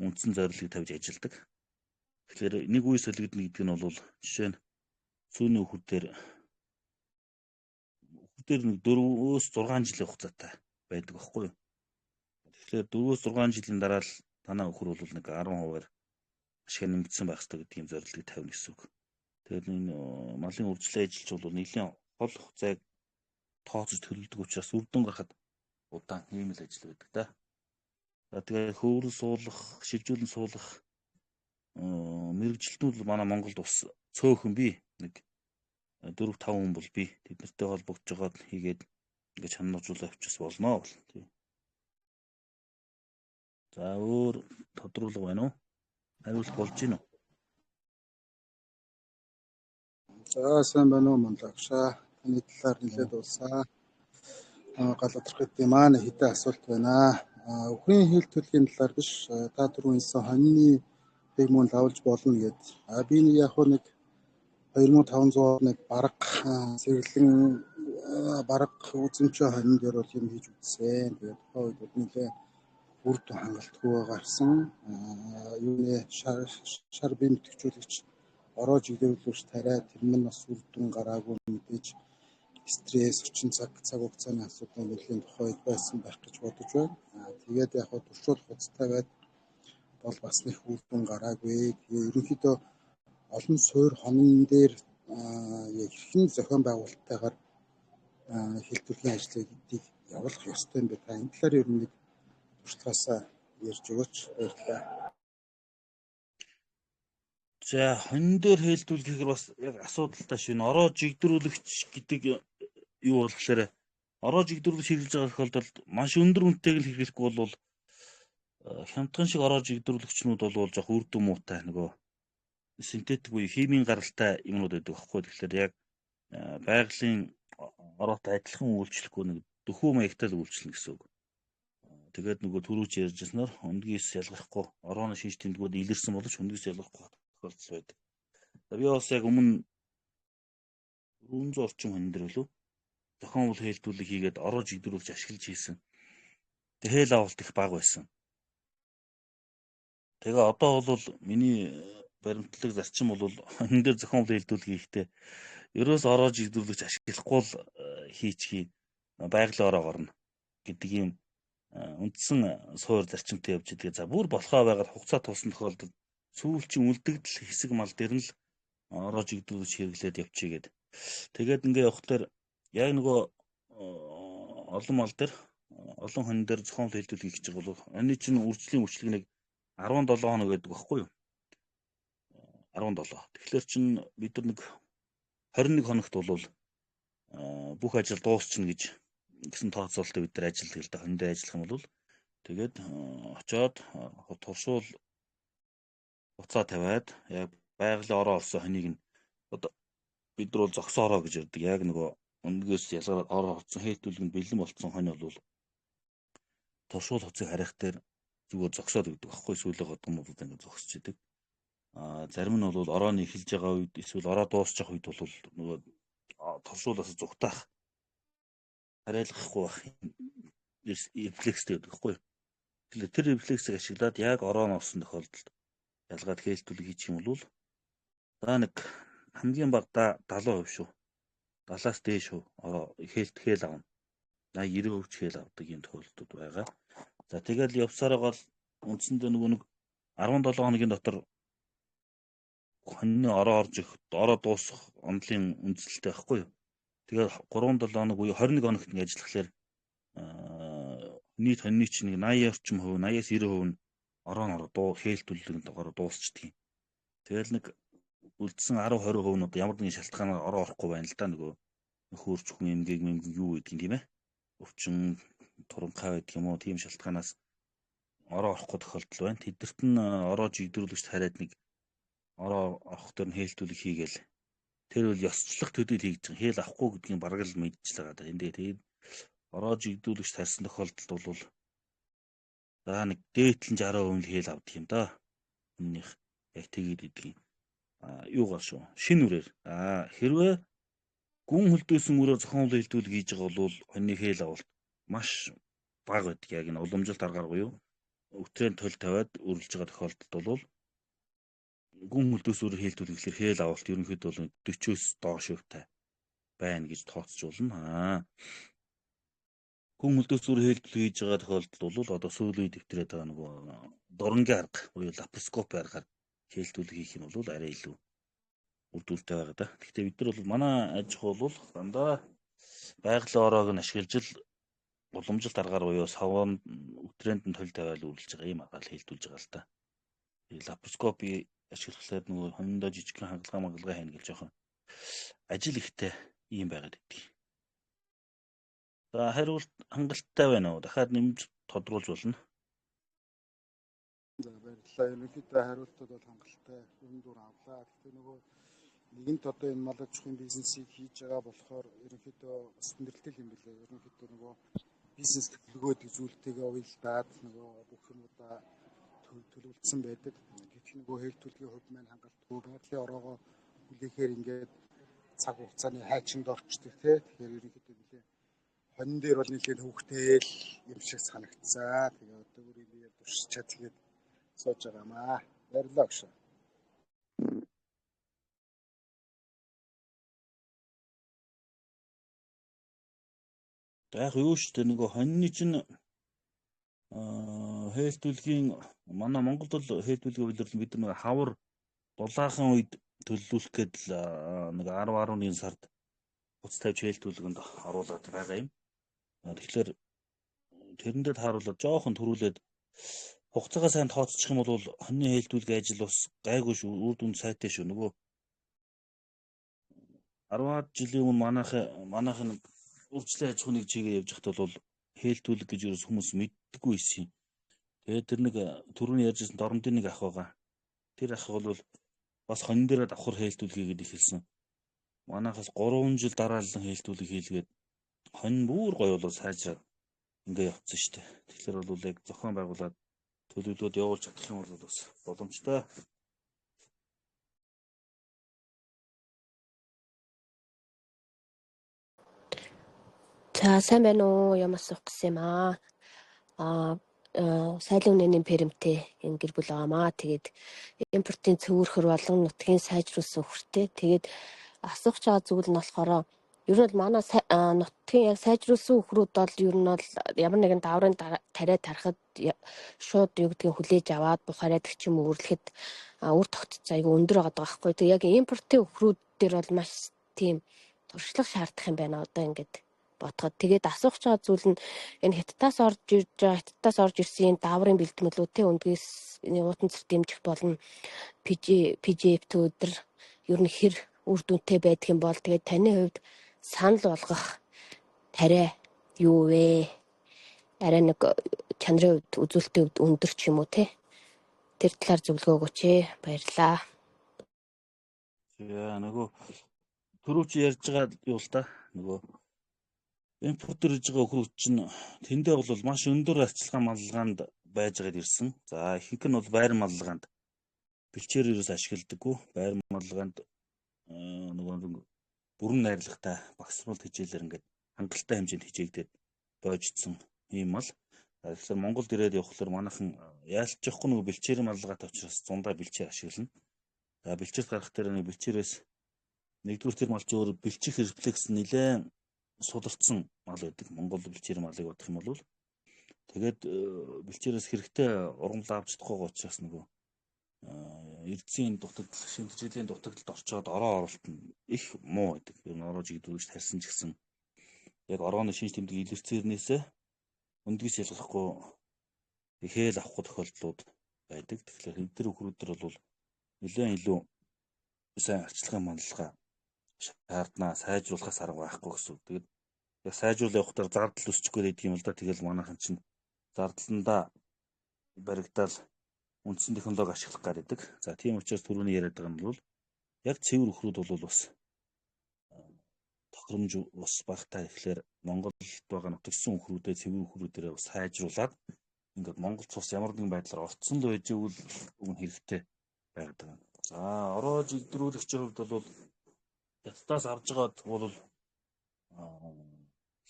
үндсэн зорилгыг тавьж ажилладаг. Тэгэхээр нэг үе солигдно гэдэг нь бол жишээ нь сүүний үхэр дээр нэг 4-6 жилийн хугацаатай байдаг байхгүй юу? Тэгэхээр 4-6 жилийн дараа л танаа үхэр бол нэг 10%-аар ашиг нэмэгдсэн байх ёстой гэдгийг зорилгыг тавина гэсэн үг. Тэгэхээр энэ малын үржилээ ажиллаж бол нэлийн хол хугацааг тооцож төлөвлөдөг учраас үр дүн гарахад удаан ийм л ажил байдаг да. За тэгээ хөврөл суулгах, шилжүүлэн суулгах мэргэжилтнүүд манай Монголд бас цөөхөн бий. Нэг 4 5 хүн бол бий. Тэд нартай холбогдож байгаад хийгээд ингээд чанаржуулаа авчихс болно бол. Тий. За өөр тодруулга байна уу? Хариулт болж гин үү? За сайн байна уу Монлагшаа. Таны талаар нэлээд дуулсан. Гал удирдахын маань хэдэн асуулт байна. Үхрийн хил төлгийн талаар биш, та түрүүн хэлсэн хоньны хийг мөн лавлж болно гэд. Би нэг яг нэг 2500 нэг бараг сэргэлэн бараг үзэмжээ хонин дээр бол юм хийж үзсэн. Тэгээд тухайн үед бол нэлээд үр дүн хангалтгүй гарсан. Юуны шар бие мэтгэжүүлэгч ороо жигдүүлэгч тариа тэр мань бас үр дүн гараагүй мэдээж стресс, орчин цаг хугацааны асуудал нэлийн тухайн үед байсан байх гэж бодож байна. Тэгээд яг хөө туршуулах хугацаатай байд бол бас нэг үр дүн гараагүй. Тэгээ ерөнхийдөө олон суур хонон дээр хэрхэн зохион байгуулалттайгаар хэлтвэрлийн ажлыг явуулах ёстой юм бэ? Та энэ талаар ер нь нэг туршлагаасаа ярьж өгөөч. Баярлалаа. За хонин дээр хэлдүүлэхээр бас яг асуудалтай шин ороо жигдрүүлэгч гэдэг юу болохоор ороо жигдрүүлэгч хэрэглэж байгаа тохиолдолд маш өндөр үнэтэйг л хэрэглэхгүй бол хямдхан шиг ороо жигдрүүлэгчнүүд бол жоох үр дүн муутай нөгөө синтетик буюу химийн гаралтай юмнууд байдаг байхгүй. Тэгэхээр яг байгалийн ороотой адилхан үйлчлэхгүй нэг дөхөө маягтай л үйлчлэнэ гэсэн үг. Тэгээд нөгөө түрүүч ярьжсанаар өндгийс ялгархгүй орооны шинж тэмдгүүд илэрсэн боловч өндгийс ялгархгүй тохиолдол байдаг. Би бас яг өмнө 400 орчим хүн дээр лөө зохион бол хэлтүүлэг хийгээд ороо жигдрүүлж ашиглаж хийсэн. Тэг хэл авалт их бага байсан. Тэгээ одоо бол миний баримтлаг зарчим бол энэ дээр зохион бол хэлтүүлэг хийхдээ ерөөс ороо жигдрүүлэгч ашиглахгүй л хийчихье байгалийн ороогоор нь гэдэг ийм үндсэн суур зарчимтай явж идэг. За бүр болохоо байгаад хугацаа тулсан тохиолдолд сүүлчийн үлдэгдэл хэсэг мал дээр нь л ороо жигдрүүлж хэрэглээд явчихъя гэд. Тэгээд ингээ явахлаар яг нөгөө олон мал дээр олон хон дээр зохион хэлтүүлэг хийж байгаа бол оны чинь үржлийн үйлчлэг нэг 17 хоног байдаг байхгүй юу? 17. Тэгэхээр чин бид нар нэг 21 хоногт бол бүх ажил дуусчихна гэж гэсэн тооцоололтой бид нар ажилладаг л да. Хон дээр ажиллах юм бол тэгээд очоод туршуул буцаа тавиад яг байгалийн ороо олсон хоныг нь одоо бид нар бол зогсоо ороо гэж ярьдаг. Яг нөгөө өнгөөс ялгараад ороо орсон хейтүүлэг нь бэлэн болцсон хонь бол туршуул хуцыг харих дээр зүгээр зогсоод өгдөг байхгүй сүүлээ годгомуудад ингээд зогсож идэг. А зарим нь бол орооны эхэлж байгаа үед эсвэл ороо дуусчих үед бол нөгөө туршуулаас зүгтаах хариалгахгүй байх рефлекстэй байдаг байхгүй. Тэгэхээр тэр рефлексийг ашиглаад яг ороо нь орсон тохиолдолд ялгаад хээлтүүлэг хийчих юм бол За нэг хамгийн багадаа 70% шүү. 70-аас дээш шүү. Хэл авна. 80, 90% ч хэл авдаг юм тохиолдлууд байгаа. За тэгэл явсаар гол үндсэндээ нөгөө нэг 17 хоногийн дотор хоньны ороо орж их ороо дуусах онлын үндсэлтэй байхгүй юу. Тэгээд 3-7 хоног буюу 21 хоногт ингэ ажиллахлаар нийт хоньны чинь нэг 80 орчим хувь, 80-аас 90% нь ороо ороо дуу хээлтүүлэг ороо дуусчихдээ. Тэгэл нэг үлдсэн 10 20% нь одоо ямар нэгэн шалтгаанаар ороо орохгүй байна л да, нөгөө хөөрч хүн эмгээг мэмэг юу гэдгийг тийм ээ. Өвчин туранхай байдаг юм уу, тийм шалтгаанаас ороо орохгүй тохиолдол байна. Тэдэрт нь ороо жигдрүүлэгч тариад нэг ороо орох дээр нь хээлтүүлэг хийгээл тэр үл ёсчлох төдийл хийж байгаа. Хээл авахгүй гэдгийг бараг л мэдчихлээ байгаа. Эндээ тэгээд ороо жигдүүлэгч тарьсан тохиолдолд бол за нэг дээдлэн 60% л хээл авдаг юм да. Өмнөх яг тэгээд идэх юм. Юугаар шүү. Шинэ үрээр. Хэрвээ гүн хөлдөөсөн үрээр зохион хээлтүүлэг хийж байгаа бол хоньны хээл авалт маш бага байдаг. Яг энэ уламжлалт аргаар буюу өтрийн тол тавиад өрөлж байгаа тохиолдолд бол гүн хөлдөөс өөр хээлтүүлэг гэхэлэр хээл авалт ерөнхийдөө бол 40-оос доош хувьтай байна гэж тооцож болно. Гүн хөлдөөс өөр хээлтүүлэг хийж байгаа тохиолдолд бол одоо сүүлийн үед дэвтрээд байгаа нөгөө дурангийн арга буюу лапароскоп аргаар хээлтүүлэг хийх юм бол арай илүү үр дүнтэй байгаа да. Гэхдээ бид нар бол манай аж ахуй бол дандаа байгалийн ороог нь ашиглаж л уламжлалт аргаар буюу савн өтрээнд нь тол тавиал үргэлж байгаа юм аргаар хээлтүүлж байгаа л та. Лапароскопи ашиглахлаар нөгөө хониндоо жижигхэн хангалгаа мангалгаа хийнэ гэж жоохон ажил ихтэй ийм байгаад байдаг. За хариулт хангалттай байна уу? Дахиад нэмж тодруулж болно. За баярлалаа. Ерөнхийдөө хариултууд бол хангалттай юм дүр авлаа. Гэхдээ нөгөө нэгэнт одоо энэ мал аж ахуйн бизнесийг хийж байгаа болохоор ерөнхийдөө бас хүндрэлтэй юм билээ. Ерөнхийдөө нөгөө бизнес төлөвлөгөө зүйлтэйгээ уялдаад нөгөө бүх юмудаа төлөвлөсөн байдаг. Гэтэл нөгөө хээлтүүлгийн хувьд маань хангалтгүй байгалийн ороогоо хүлээхээр ингээд цаг хугацааны хайчинд орчдөг тий. Тэгэхээр ерөнхийдөө нэлээ хонин дээр бол нэлээд хөвгтэй л юм шиг санагцсан. Тэгээ одоо өөр юм туршичаа тэгээд сууж байгаамаа. Баярлалаа гэж. Яг юу шүү дээ нөгөө хоньны чинь хээлтүүлгийн манай Монголд бол хээлтүүлгийн үйлдвэрлэл бид нар хавар дулаахан үед төлөвлөх гээд л нэг 10 11 сард буц тавьж хээлтүүлгэнд оруулаад байгаа юм. Тэгэхээр тэрэндээ тааруулаад жоохон төрүүлээд хугацаагаа сайн тооцчих юм бол хоньны хээлтүүлгийн ажил бас гайгүй шүү, үр дүн сайтай шүү. Нөгөө 10-аад жилийн өмнө манайх нэг үржлийн аж ахуйн нэг чигээ явж байхад бол хээлтүүлэг гэж ерөөс хүмүүс мэддэггүй байсан юм. Тэгээд тэр нэг түрүүний ярьжсэн доромдын нэг ах байгаа. Тэр ах бол бас хонин дээрээ давхар хээлтүүлэг хийгээд эхэлсэн. Манайхаас 3 жил дараалан хээлтүүлэг хийлгээд хонь бүр гоё болоо сайжраад ингээ явцсан шүү дээ. Тэгэхээр бол яг зохион байгуулад төлөвлөлөөд явуулж чадах юм бол бас боломжтой. За сайн байна уу? Юм асуух гэсэн юм аа. Сайлын үнэний фермтэй энэ гэр бүл байгаамаа. Тэгээд импортын цөвөрхөр болон нутгийн сайжруулсан өхөртэй. Тэгээд асуух байгаа зүйл нь болохоор ер нь бол манай нутгийн яг сайжруулсан өхрүүд бол ер нь бол ямар нэгэн даврын тариа тарахад шууд юу гэдгийг хүлээж аваад бухараад ч юм уу өрлөхөд үр тогтцоо айгүй өндөр байгаа байхгүй. Тэгээд яг импортын өхрүүд дээр бол маш тийм туршлага шаардах юм байна одоо ингээд бодоход. Тэгээд асуух байгаа зүйл нь энэ хятадаас орж ирж байгаа, хятадаас орж ирсэн энэ дааврын бэлтгэлүүд те өндгөөс уутан цэр дэмжих болон PGF өдр ер нь хэр үр дүнтэй байдаг юм бол тэгээд таны хувьд санал болгох тариа юу вэ? Арай нэг чанарын хувьд үзүүлэлтийн хувьд өндөр ч юм уу те. Тэр талаар зөвлөгөө өгөөч ээ. Баярлалаа. За нөгөө түрүү чи ярьж байгаа юу л да нөгөө импортер хийж байгаа өхрүүд чинь тэндээ бол маш өндөр арчилгаа маллагаанд байж байгаад ирсэн. За ихэнх нь бол байр маллагаанд бэлчээр ерөөс ашигладаггүй. Байр маллагаанд нөгөө бүрэн найрлагатай багасруулалт хичээлээр ингээд хангалттай хэмжээнд хичээгдээд боождсон ийм мал. Тэгэхээр Монголд ирээд явхлаар манайхан яалч явахгүй нөгөө бэлчээрийн маллагаатай учраас зундаа бэлчээр ашиглана. За бэлчээрт гарах дээр нэг бэлчээрээс нэгдүгээр тэр мал чи өөр бэлчих рефлекс нэлээд сударцсан мал байдаг. Монгол бэлчээр малыг бодох юм бол тэгээд бэлчээрээс хэрэгтэй ургамал авч чадахгүй учраас нөгөө эрдсийн дутагдал, шинэ тэжээлийн дутагдалд орчоод ороо оролт нь их муу байдаг. Ер нь ороо жигдүүлж тарьсан ч гэсэн яг орооны шинж тэмдэг илэрцээрнээсээ өндгийс ялгахгүй ихээл авахгүй тохиолдлууд байдаг. Тэгэхээр эдгээр өхрүүдэр бол нэлээд илүү сайн арчилгаан манлага шаарднаа, сайжруулахаас арга байхгүй гэсэн үг. Тэгээд яг сайжруул явахдаа зардал өсчих гээд байдаг юм л да. Тэгэл манайхан чинь зардландаа баригдаал үндсэн технологи ашиглах гээд байдаг. За тийм учраас түрүүний яриад байгаа нь бол яг цэвэр өхрүүд бол бас тохиромж бас багтаа ихлээр Монголд байгаа нутагсан өхрүүдээ цэвэр өхрүүдээрээ бас сайжруулад ингээд Монгол цус ямар нэгэн байдлаар орцсон л байж ивэл уг нь хэрэгтэй байгаад байгаа. За ороо жигдрүүлэгчийн хувьд бол хятадаас авж байгаад бол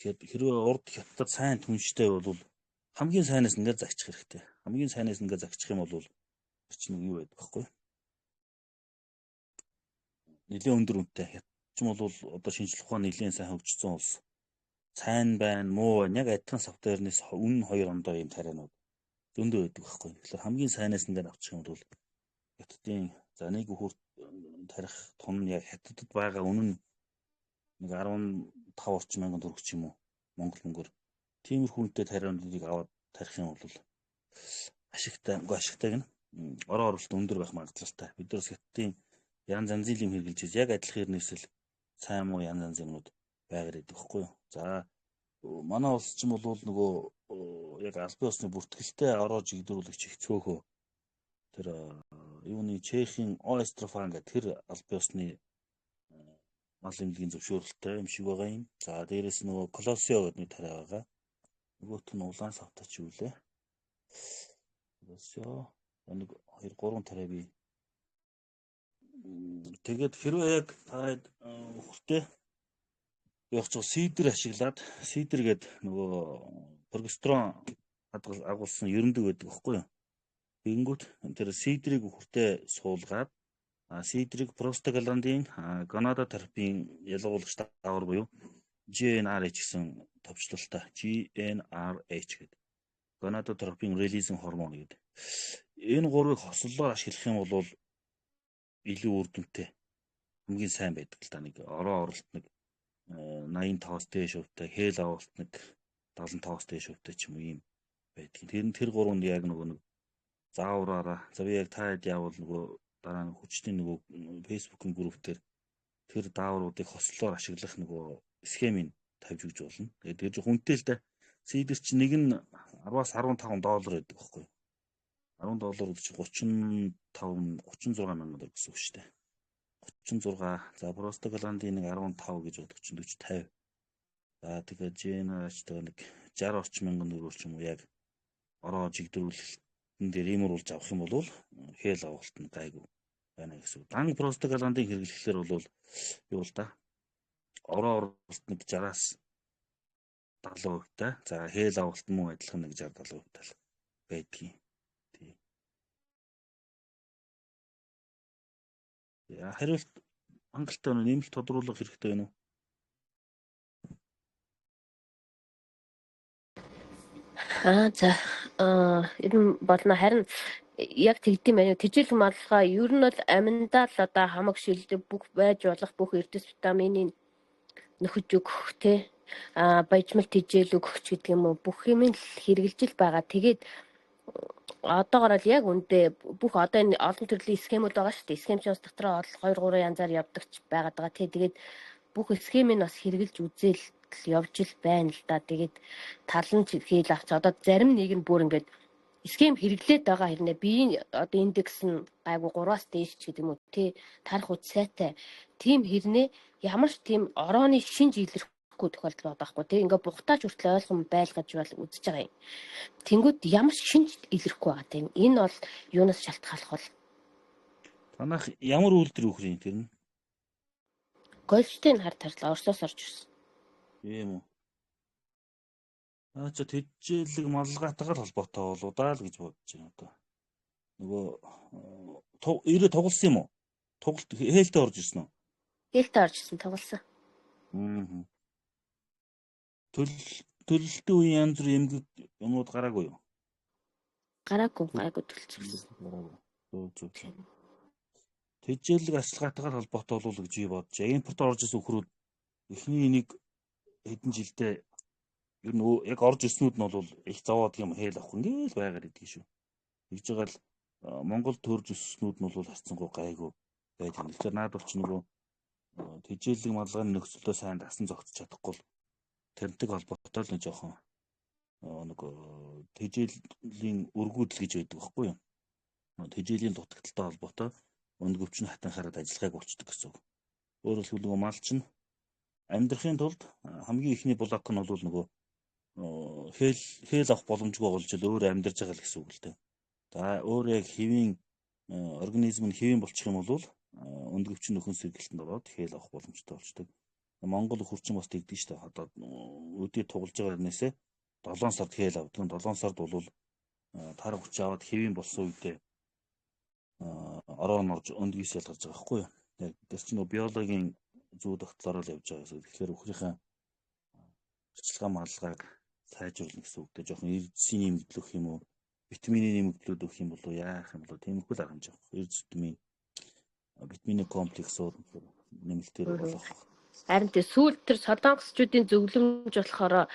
хэрвээ урд хятадд сайн түнштэй бол хамгийн сайнаас ингээд загчих хэрэгтэй. Хамгийн сайнаас ингээд загчих юм бол чинь юу байдаг байхгүй. Нэлээд өндөр үнэтэй. Хятад ч юм бол одоо шинжлэх ухаан нэлээд сайн хөгжсөн улс. Сайн байна, муу байна. Яг адилхан софтвернээс үнэн хоёр ондоо юм тарианууд зөндөө байдаг байхгүй. Тэгэхээр хамгийн сайнаас ингээд авчих юм бол хятадын за нэг өхөрт тарих тун яг хятадд байгаа үнэн нэг 15 орчим мянган төгрөг ч юм уу Монгол мөнгөөр тиймэрхүү үнэтэй тариануудыг аваад тарих юм бол ашигтай, үгүй ашигтай гэнэ. Орон оролт өндөр байх магадлалтай. Бид нар хятадын янз янзын юм хэрэглэж яг адилхан хэрнээс л сайн муу янз янзын юмнууд байгаад байдаг байхгүй юу. За манай улс ч юм бол нөгөө яг албан ёсны бүртгэлтэй ороо жигдэрүүлэгч их цөөхөө тэр юуны Чехийн Оэстрофан гэх тэр албан ёсны мал эмнэлгийн зөвшөөрөлттэй юм шиг байгаа юм. За дээрэс нөгөө Колосио гэдэг нэг тариа байгаа. Нөгөөх нь улаан савтай ч юу лээ. Колосио нэг 2 3 тариа би. Тэгээд хэрвээ яг та өхөртэй яг ч сидр ашиглаад сидр гээд нөгөө прогестерон агуулсан ерөндөг байдаг байхгүй юу? Тэгэнгүүт тэр сидрийг өхөртэй суулгаад сидрийг простагландин гонадотропин ялгуулагч даавар буюу GnRH гэсэн товчлолтой GnRH гэдэг гонадотропин релизинг гормон гэдэг. Энэ гурвыг хослолоор ашиглах юм бол илүү үр дүнтэй хамгийн сайн байдаг л да. Нэг ороо оролт нэг 85-аас дээш хувьтай, хээл авалт нэг 75-аас дээш хувьтай ч юм уу ийм байдаг. Тэр нь тэр гурванд яг нөгөө нэг заавраараа за би яг та хэд яавал нөгөө дараа нь хүчний нөгөө Facebook-ын групп дээр тэр даавруудыг хослолоор ашиглах нөгөө схемийг тавьж өгч болно. Тэгээд тэр жоо хүнтэй л да. Сидер чи нэг нь 10-аас 15 доллар байдаг байхгүй юу? 10 доллар гэдэг чинь 35 36 мянган доллар гэсэн үг шүү дээ. 36 за простагландин нэг 15 гэж бодох чинь 40 50. За тэгээд GnRH тэгээ нэг 60 орчим мянган төгрөг ч юм уу яг ороо жигдэрүүлэлтэн дээр иймэрүүлж авах юм бол хээл авалт нь гайгүй байна гэсэн үг. Дан простагландин хэрэглэхлээр бол юу л да ороо оролт нэг 60-аас 70% та. За хээл авалт мөн адилхан нэг 60 70% тал байдгийг. Тий. Я хариулт хангалттай байна уу? Нэмэлт тодруулах хэрэгтэй байна уу? За ер нь болно. Харин яг тэгдэм байна. Тэжээлэг малгай ер нь бол аминдаа л одоо хамаг шилдэг бүх байж болох бүх эрдэс витаминыг нөхөж өгөх те баяжмал тэжээл өгөх ч гэдэг юм уу бүх юм л хэрэгжилж л байгаа. Тэгээд одоогоор л яг үндэ бүх одоо энэ олон төрлийн схемүүд байгаа шүү дээ. Схем чинь бас дотроо 2 3 янзаар явдаг ч байгаад байгаа. Тэгээд бүх схемийг бас хэрэгжилж үзэл явж л байна л да. Тэгээд тал нь хийл авч одоо зарим нэг нь бүр ингээд схем хэрэглээд байгаа хэрнээ биеийн одоо индекс нь гайгүй 3-аас дээш ч гэдэг юм уу тий тарах үд сайтай тийм хэрнээ ямар ч тийм орооны шинж илэрхгүй тохиолдол байгаа байхгүй тий ингээ бугатаач хүртэл ойлгон байлгаж бол үзэж байгаа юм. Тэнгүүд ямар ч шинж илэрхгүй байгаа тийм энэ бол юунаас шалтгааллах вэ? Танах ямар үйлдвэр өхөр юм тэр нь? Голштейн хар тарлаа Оросоос орж ирсэн. Тийм үү. Наа чи тэжээлэг малгайтайгаар холбоотой болоо даа л гэж бодож байна одоо. Нөгөө ирээ тугалсан юм уу? Тугалт хээлтэй орж ирсэн үү? Хээлтэй орж ирсэн, тугалсан. Аа. Төлөлтийн үеийн янз бүрийн эмгэг юмнууд гараагүй юу? Гараагүй, гайгүй төлсөн. Гараагүй. Зөв зөв. Тэжээлэг арчилгаатайгаар холбоотой болов гэж би бодож. Импорт орж ирсэн үхрүүд эхний нэг хэдэн жилдээ ер нь яг орж ирснүүд нь бол их зовоод юм хээл авах ингээл байгаар идэг шүү. Тэгж байгаа л Монгол төрж өсснүүд нь бол харьцангуй гайгүй байдаг. Тэгэхээр наад бол чи нөгөө тэжээлэг малгайны нөхцөлдөө сайн дасан зогсож чадахгүй л тэрнтэй холбоотой л нэг жоохон нэг тэжээлийн өргүүдэл гэж байдаг байхгүй юу? Тэжээлийн дутагдaltaй холбоотой өндгөвч нь хатан хараад ажиллагааг болчдөг гэсэн үг. Өөрөөр хэлбэл нөгөө мал чинь амьдрахын тулд хамгийн эхний блок нь бол нөгөө хээл авах боломжгүй болж л өөр амьдарч байгаа л гэсэн үг л дээ. За өөр яг хэвийн организм нь хэвийн болчих юм бол өндгөвч нь нөхөн сэргэлтэнд ороод хээл авах боломжтой болчдөг. Монгол өхөрчин бас тэгдэг шүү дээ. Одоо өдий тугалж байгаа хэрнээсээ 7 сард хээл авдаг. 7 сард бол тар хүч аваад хэвийн болсон үедээ ороо нь орж өндгийс ялгарч байгаа байхгүй юу? Яг тэр чинь нөгөө биологийн зүү тогтлороо л явж байгаа гэсэн. Тэгэхээр өхрийнхээ арчилгаа малгайг сайжруулна гэсэн үг дээ. Жохон эрдэсийн нэмэгдэл өгөх юм уу? Витамины нэмэгдлүүд өгөх юм болов уу? Яах юм болов? Тиймэрхүү л арга хэмжээ авах. Эрдэс витамин, витамины комплексууд нэмэлтээр болох. Харин тий сүүл тэр солонгосчуудын зөвлөмж болохоор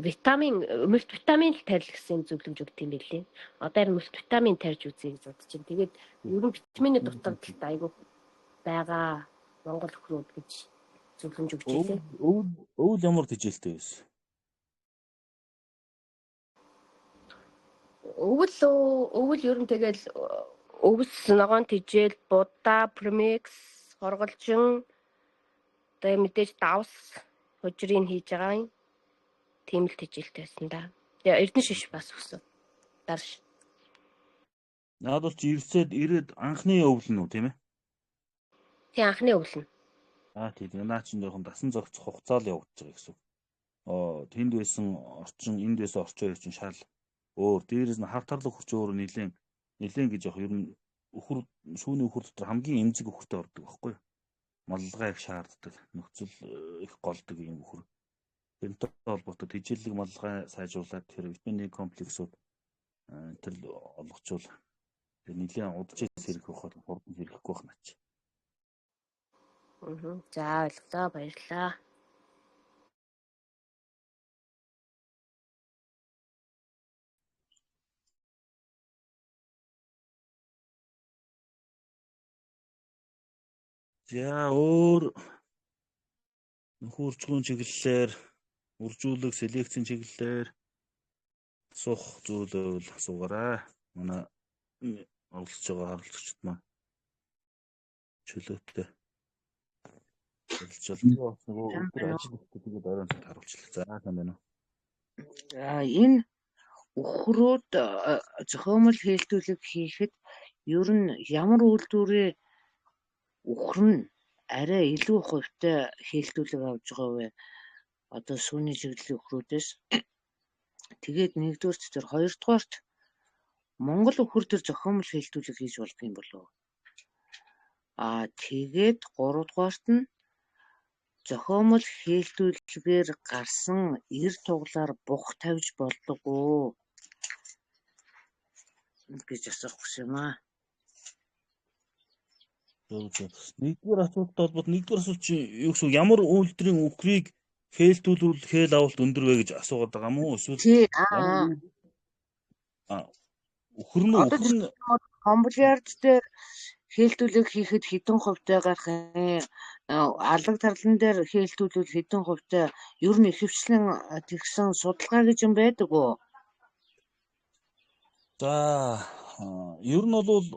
витамин, мультивитамин л тарил гэсэн зөвлөмж өгд юм билээ. Одоо харин мультивитамин тарьж үзье гэж бодож байна. Тэгээд ер нь витамины дутагдaltaй айгүй байгаа Монгол өхрүүд гэж зөвлөмж өгч илээ. Өвөл ямар тэжээлтэй байсан? Өвөл ер нь тэгэл өвс ногоон тэжээл, будаа, промикс, хорголжин одоо мэдээж давс хужирыг хийж байгаа юм. Тийм л тэжээлтэй байсан да. Тэгээ Эрдэнэ шиш бас өсөв. Дарш. Наад бол чи ирээд анхны өвлөн үү тийм ээ? Тий, анхны өвлөн. Аа тий. Наа чинь жоохон дасан зохицох хугацаа л явагдаж байгаа гэсэн үг. Тэнд байсан орчин, энд байсан орчин хоёр чинь шал өөр. Дээрээс нь хар тарлаг хөрч өөр нилээн гэж яг ер нь өхөр шүүний өхөр дотор хамгийн эмзэг өхөртэй ордог байхгүй юу? Малгай их шаарддаг, нөхцөл их голдог юм өхөр. Тэрнтэй холбоотой тэжээлэг малгай сайжруулад тэр витамины комплексууд тэр олгочвол тэр нэлээд удаж сэргэх байхад хурдан сэргэхгүй байх наач. Аа. За ойлголоо, баярлалаа. За өөр нөхөн үржихүүн чиглэлээр үржүүлэг селекцийн чиглэлээр асуух зүйл байвал асуугаарай. Манай оролцож байгаа харилцагчид маань чөлөөтэй ярилцж байна. Нөгөө өдөр ажил ихтэй тэгээд оройн цагт харуулчлаа. За сайн байна уу? Энэ өхрүүд зохиомол хээлтүүлэг хийхэд ер нь ямар үйлдвэрийн үхэр нь арай илүү хувьтай хээлтүүлэг авч байгаа вэ? Одоо сүүний чиглэлийн өхрүүдээс. Тэгээд нэгдүгээрт тэр, хоёрдугаарт Монгол үхэр төр зохиомол хээлтүүлэг хийж болох юм болов уу? Аа тэгээд гуравдугаарт нь зохиомол хээлтүүлгээр гарсан эр туглаар бух тавьж болдог уу гэж асуух гэсэн юм аа. Зөв зөв. Нэгдүгээр асуулттай холбоотой нэгдүгээр асуулт чи юу гэсэн үг? Ямар үйлдвэрийн үхрийг хээлтүүлвэл хээл авалт өндөр вэ гэж асуугаад байгаа юм уу? Эсвэл Тий. Үхэр нь Одоо үхэр нь Монголиард дээр хээлтүүлэг хийхэд хэдэн хувьтай гарах юм? Алаг тарлан дээр хээлтүүлвэл хэдэн хувьтай? Ер нь ихэвчлэн тэгсэн судалгаа гэж юм байдаг уу? За ер нь бол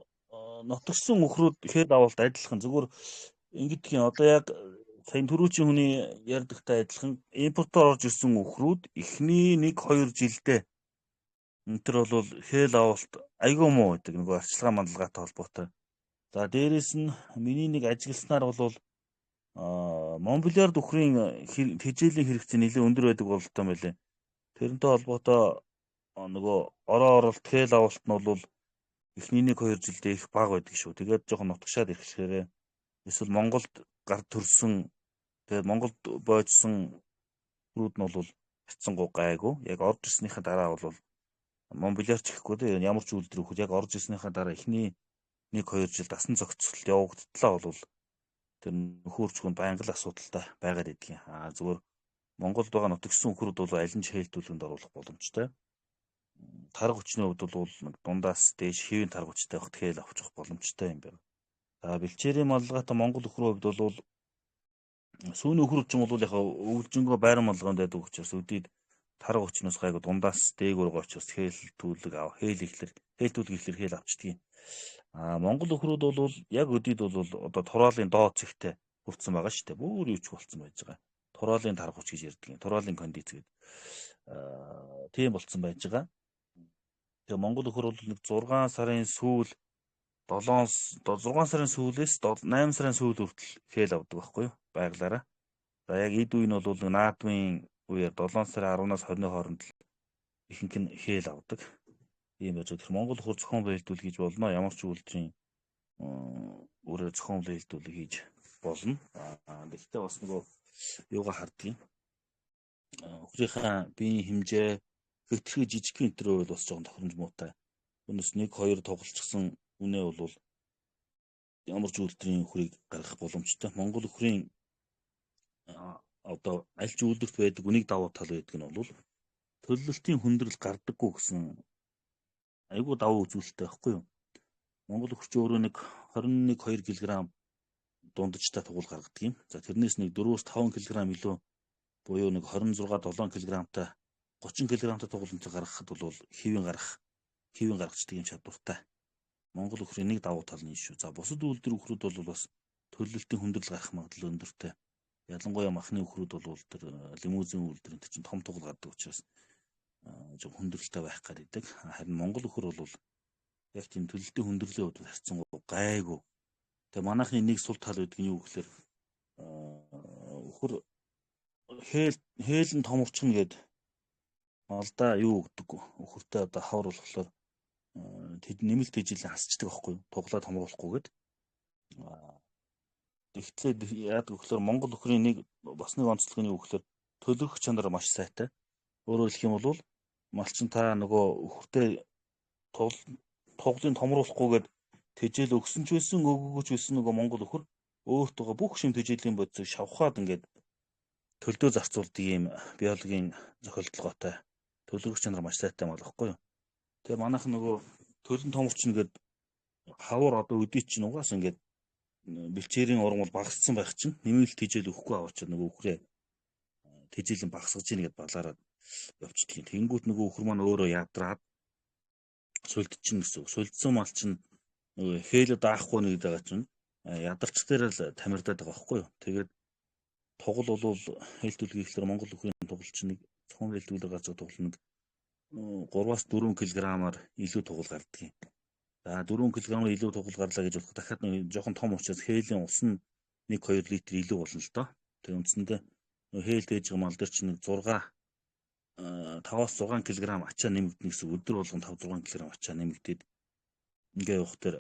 нотгсон үхрүүд хэд авалт адилхан. Зүгээр ингэдэг юм. Одоо яг сая түрүүчийн хүний ярьдагтай адилхан импортоор орж ирсэн үхрүүд эхний 1-2 жилдээ энэ төр бол хээл авалт айгүй муу гэдэг нөгөө арчилгаа мандалгаатай холбоотой. За дээрэс нь миний нэг ажигласнаар бол Монблиард үхрийн тэжээлийн хэрэгцээ нэлээд өндөр байдаг бололтой юм байлээ. Тэрнтэй холбоотой нөгөө ороо оролт хээл авалт нь бол Эхний 1-2 жилдээ их бага байдаг шүү. Тэгээд жоохон нутагшаад ирэхлээрээ эсвэл Монголд гар төрсөн, тэгээд Монголд бойжсон үхрүүд нь бол харьцангуй гайгүй. Яг орж ирснийхээ дараа бол Монбелиар ч гэхгүй дээ, ямар ч үйлдвэр үхэр яг орж ирснийхээ дараа эхний 1-2 жил дасан зохицолт явагдтлаа бол тэр нөхөр чүгэн байнга л асуудалтай байгаад идэх юм. Аа зүгээр Монголд байгаа нутагшсан үхрүүд бол аль нь ч хээлтүүлэнд оруулах боломжтой. Тарга хүчний хувьд бол дундаас дээш хэвийн тарга хүчтэй байхад хээл авчих боломжтой юм байна. За бэлчээрийн малгайтай Монгол үхрийн хувьд бол сүүний үхрүүд ч юм бол яг өвлжөнгөө байран малгайнд байдаг учраас өдийд тарга хүчнээс гайгүй дундаас дээгүүр байгаа учраас хээлтүүлэг ав хээл ихлэр хээлтүүлэг ихлэр хээл авчдгийг. А Монгол үхрүүд бол яг өдийд бол одоо тураалын доод цэгтэй хүртсэн байгаа шүү дээ. Бүр юу ч болцсон байж байгаа. Тураалын тарга хүч гэж ярьдаг юм. Тураалын кондиц гэдэг. Тийм болцсон байж байгаа. Тэгээ Монгол үхэр бол нэг 6 сарын сүүл 7 6 сарын сүүлээс 8 сарын сүүл хүртэл хээл авдаг байхгүй юу? Байглаараа. За яг эд үе нь бол наадмын үеэр 7 сарын 10-наас 20-ны хооронд л ихэнх нь хээл авдаг. Ийм байж байгаа. Тэгэхээр Монгол үхэр зохион байлдуул хийж болно. Ямар ч үйлдвэрийн өөрөөр зохион байлдуулыг хийж болно. Гэхдээ бас нөгөө юугаа хардгийг. Үхрийнхаа биеийн хэмжээ хэтэрхий жижигхэн энэ төр бол бас жоохон тохиромж муутай. Түүнээс 1 2 тоглолцсон үнэ бол ямар ч үйлдвэрийн үхрийг гаргах боломжтой. Монгол үхрийн одоо аль ч үйлдвэрт байдаг үнийг давуу тал байдаг нь бол төлөлтийн хүндрэл гардаггүй гэсэн айгүй давуу үзүүлэлттэй байхгүй юу? Монгол үхэр чинь өөрөө нэг 21 2 кг дундажтай тугуул гаргадаг юм. За тэрнээс нэг 4-5 кг илүү буюу нэг 26 7 кг-тай 30 кг-тай тугуулантай гаргахад бол хэвийн гаргацдаг юм чадвартай. Монгол үхрийн нэг давуу тал нь шүү. За бусад үйлдвэр үхрүүд бол бас төлөлтийн хүндрэл гарах магадлал өндөртэй. Ялангуяа махны үхрүүд бол тэр лимузин үйлдвэрийн чинь том тугуул гардаг учраас жоо хүндрэлтэй байх гэдэг. Харин Монгол үхэр бол яг тийм төлөлтийн хүндрэлийн хувьд харьцангуй гайгүй. Тэгээ манайхны нэг сул тал гэдэг нь юу гэхээр үхэр хээл нь томорчно гэд малдаа юу өгдөггүй. Үхэртэй одоо хавар болохоор тэд нэмэлт тэжээлийн хасчдаг байхгүй юу? Туглаа томруулахгүй гэд. Тэгтлээ яадаг гэхээр Монгол үхрийн нэг бас нэг онцлог нь юу гэхээр төлөрөх чанар маш сайтай. Өөрөөр хэлэх юм бол малчин та нөгөө үхэртэй туглын томруулахгүйгээд тэжээл өгсөн ч байсан өгөөгүй ч байсан нөгөө Монгол үхэр өөртөөгөө бүх шим тэжээлийн бодисыг шавхаад ингээд төлдөө зарцуулдаг ийм биологийн зохиолдлоготой төлөрөх чанар маш сайтай мал байхгүй юу? Тэгээ манайх нөгөө төлөн томорчно гэд хавар одоо өдий чинь угаас ингээд бэлчээрийн урам бол багассан байх чинь нэмэлт тэжээл өгөхгүй аваачаад нөгөө үхрээ тэжээлийн багасгаж ийн гэд балаараад явчихдаг. Тэнгүүт нөгөө үхэр маань өөрөө ядраад сулдчихна гэсэн үг. Сулдсан мал чинь нөгөө хээлээ даахгүй нэг байгаа чинь ядарч дээр л тамирдаад байгаа байхгүй юу? Тэгээд тугал бол хээлтүүлэг ихлээр Монгол үхрийн тугал чинь нэг цохон хээлтүүлэг гарч байгаа тугал нэг 3-аас 4 кг-аар илүү тугал гардаг юм. За 4 кг-аар илүү тугал гарлаа гэж бодоход дахиад нэг жоохон том учраас хээлийн ус нь 1-2 литр илүү болно л доо. Тэгээ үндсэндээ хээл дээж байгаа мал дээр чинь нэг 5-6 кг ачаа нэмэгдэнэ гэсэн өдөр болгон 5-6 кг ачаа нэмэгдээд ингээ явах дээр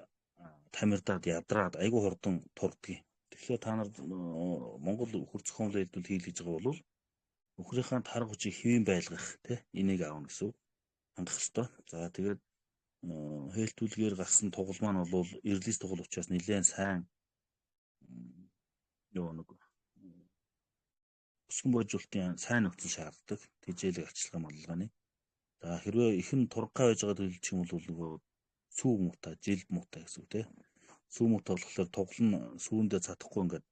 тамирдаад ядраад айгүй хурдан турдгийг. Тэгэхээр та нар Монгол үхэр зохиомлоо хэлдвэл хийлгэж байгаа бол үхрийнхаа тарга хүчийг хэвийн байлгах тий энийг аавна гэсэн үг хангах ёстой. За тэгээд хээлтүүлгээр гарсан тугал маань бол эрлис тугал учраас нэлээд сайн юу нэг өсгөн бойжуултын сайн нөхцөл шаарддаг. Тэжээлэг арчилгаа маллаганы. За хэрвээ ихэн тургай байж байгаа төлөлч юм бол нөгөө сүү муутай, жилд муутай гэсэн үг тий. Сүү муутай болохоор тугал нь сүүндээ цадахгүй ингээд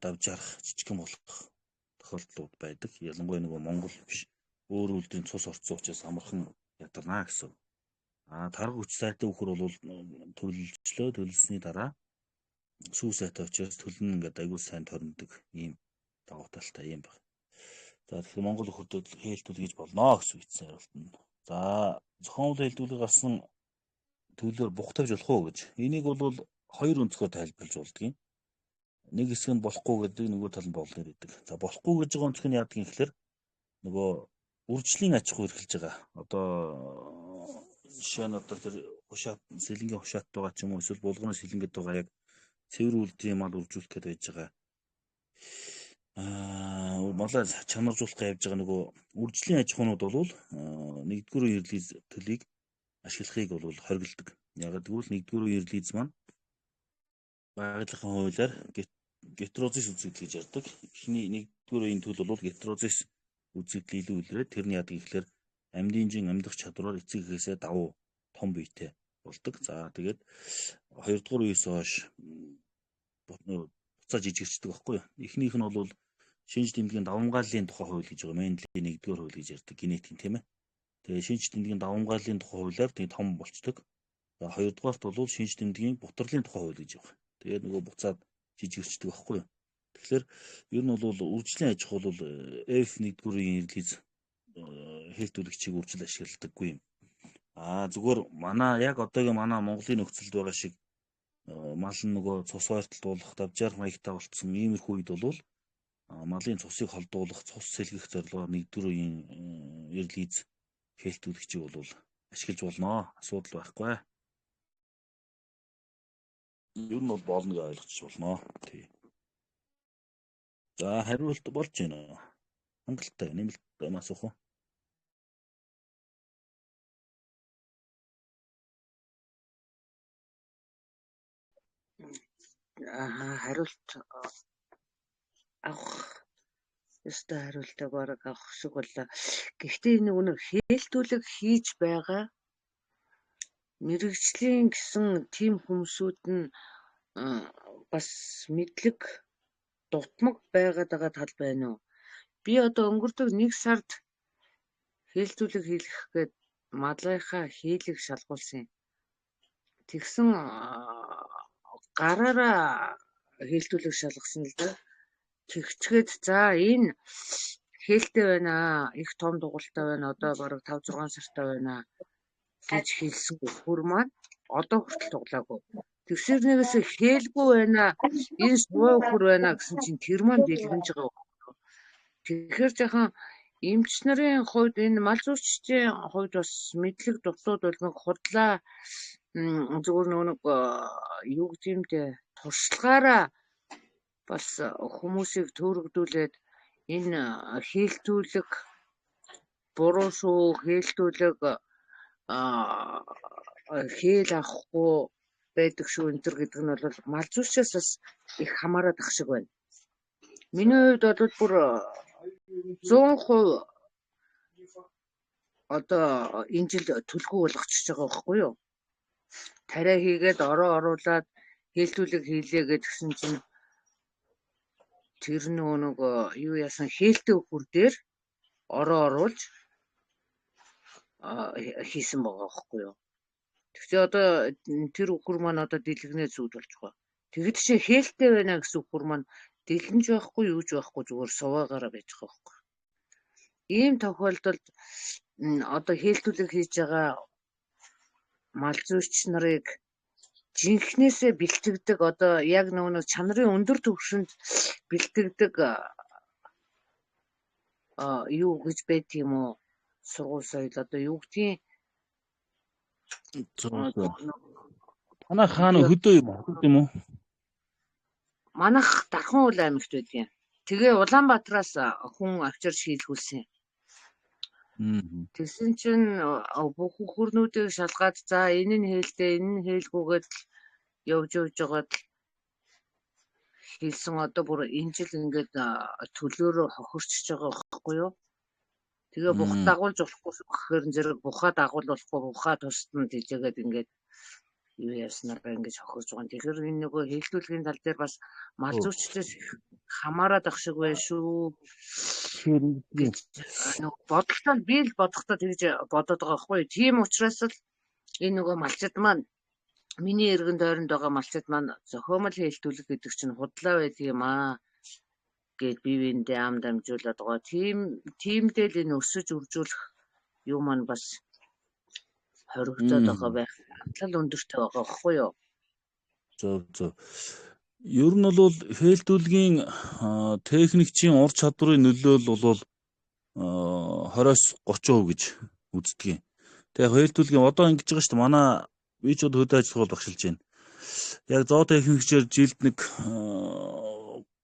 давж харах, жижигхэн болох тохиолдлууд байдаг. Ялангуяа нөгөө Монгол биш өөр үйлдвэрийн цус орцсон учраас амархан ядарна гэсэн. А тарга хүч сайтай үхэр бол төлөлжлөө. Төлөлсөний дараа сүү сайтай учраас төлөн ингээд аягүй сайн торнодог ийм давуу талтай юм байна. За тэгэхээр Монгол үхэрдэд хээлтүүл хийж болно гэсэн үгсэн хариулт нь. За зохиомжтой хээлтүүлэг гарсан төлөөр бух тавьж болох уу гэж. Энийг бол хоёр өнцгөр тайлбарлаж болдгийг. Нэг хэсэг нь болохгүй гэдэг, нөгөө тал нь болно гэдэг. За болохгүй гэж байгаа өнцөг нь яадаг юм гэхээр нөгөө үржлийн аж ахуй эрхэлж байгаа. Одоо Жишээ нь одоо тэр хушаат, сэлэнгийн хушаат байгаа ч юм уу, эсвэл булганы сэлэнгэд байгаа яг цэвэр үйлдвэрийн мал үржүүлэх гээд байж байгаа. Малаа чанаржуулах гэж явж байгаа нөгөө үржлийн аж ахуйнууд бол нэгдүгээр үеийн релиз төлийг ашиглахыг бол хориглодог. Яг гэвэл нэгдүгээр үеийн релиз маань байгалийн хуулиар гетерозис үзэгдэл гэж ярьдаг. Эхний нэгдүгээр үеийн төл бол гетерозис үзэгдэл илүү илрээд тэрний яадаг гэхлээр амьдын жин амьдах чадвараар эцэг эхээсээ давуу том биетэй болдог. За тэгээд хоёрдугаар үеэс хойш буцаа жижигчдэг байхгүй юу? Эхнийх нь бол шинж тэмдгийн давамгааллын тухай хууль гэж байгаа. Менделийн нэгдүгээр хууль гэж ярьдаг генетикийн, тийм ээ. Тэгээ шинж тэмдгийн давамгааллын тухай хуулиар тэг том болчдөг. За хоёрдугаарт бол шинж тэмдгийн бутарлын тухай хууль гэж байгаа. Тэгээд нөгөө буцаад жижигчдэг байхгүй юу? Тэгэхээр ер нь бол үржлийн аж ахуй бол F нэгдүгээр үеийн релиз хэлтүүлэгчийг үржил ашигладаггүй юм. Зүгээр манай яг одоогийн манай Монголын нөхцөлд байгаа шиг мал нь нөгөө цус ойртолдуулах, давжаар маягтай болцсон иймэрхүү үед бол малын цусыг холдуулах, цус сэлгэх зорилгоор нэгдүгээр үеийн релиз хэлтүүлэгчийг бол ашиглаж болно. Асуудал байхгүй. Ер нь бол болно гэж ойлгочих болно. Тий. За хариулт болж байна. Хангалттай нэмэлт юм асуух уу? Хариулт авах ёстой хариултаа бараг авах шиг боллоо. Гэхдээ нөгөө нэг хээлтүүлэг хийж байгаа мэргэжлийн гэсэн тийм хүмүүсүүд нь бас мэдлэг дутмаг байгаад байгаа тал байна уу? Би одоо өнгөрдөг нэг сард хээлтүүлэг хийх гээд малынхаа хийлэг шалгуулсан юм. Тэгсэн гараараа хээлтүүлэг шалгасан л да. Тэгчгээд за энэ хээлтэй байна, их том дугуйлтай байна, одоо бараг 5 6 сартай байна гэж хэлсэн хөр маань одоо хүртэл туглаагүй. Тэгсэр нэгээс хээлгүй байна, энэ сувай хөр байна гэсэн чинь тэр маань дэлгэнж байгаа. Тэгэхээр жахан эмч нарын хувьд, энэ мал зүйчдийн хувьд бас мэдлэг дутууд бол нэг худлаа зүгээр нэг юу гэдэг юм дээ, туршлагаараа бас хүмүүсийг төөрөгдүүлээд энэ хээлтүүлэг буруу шүү, хээлтүүлэг хээл авахгүй байдаг шүү энэ төр гэдэг нь бол мал зүйчээс бас их хамаарат ах шиг байна. Миний хувьд бол бүр 100% одоо энэ жил төлгөө болгочихж байгаа байхгүй юу? Тариа хийгээд ороо оруулаад хээлтүүлэг хийлээ гэдгсэн чинь тэр нөгөө нэг юу яасан хээлтэй хөр дээр ороо оруулж хийсэн байгаа байхгүй юу? Тэгвэл одоо тэр үхэр маань одоо дэлгэнээ зүүд болж байгаа. Тэгэд чинь хээлтэй байна гэсэн үхэр маань дэлгэнж байхгүй, юу ч байхгүй, зүгээр суваагаараа байж байгаа байхгүй. Ийм тохиолдолд одоо хээлтүүлэг хийж байгаа мал зүйч нарыг жинхнээсээ бэлтгэдэг, одоо яг нөгөө нэг чанарын өндөр түвшинд бэлтгэдэг юу гэж байт юм уу? Сургууль соёл одоо юу гэдгийг. Танай хаана хөдөө юм уу? Хөдөө юм уу? Манайх Дархан уул аймагт байдаг юм. Тэгээ Улаанбаатараас хүн авчирч хийлгүүлсэн. Тэгсэн чинь бүх хөрнүүдийг шалгаад за энэ нь хээлтэй, энэ нь хээлгүйгээд явж явж байгаад хийлсэн. Одоо бүр энэ жил ингээд төлөөрөө хохирчж байгаа байхгүй юу? Тэгээ бух дагуулж болохгүй гэхээр зэрэг бухаа дагуул болохгүй, бухаа тусдна тийжээгээд ингээд юу яаснараа ингэж хохирж байгаа. Тэгэхээр энэ нөгөө хээлтүүлгийн тал дээр бас мал зүйчдээс их хамаарат ах шиг байна шүү. Тэгэхээр нөгөө бодолтой би л бодохдоо тэгж бодоод байгаа байхгүй юу? Тийм учраас л энэ нөгөө малчид маань, миний эргэн тойронд байгаа малчид маань зохиомл хээлтүүлэг гэдэг чинь худлаа байдаг юм аа гэд бие биендээ ам дамжуулаад байгаа. Тиймдээ л энэ өсөж үржүүлэх юм маань бас хоригдоод байгаа байх. Хандлал өндөртэй байгаа байхгүй юу? Зөв зөв. Ер нь бол хээлтүүлгийн техникчийн ур чадварын нөлөөлөл бол 20-30% гэж үздэг юм. Тэгээ хээлтүүлгийн одоо ингэж байгаа шүү дээ. Манай би ч одоо хөдөө аж ахуйд багшилж байна. Яг зоотехникчээр жилд нэг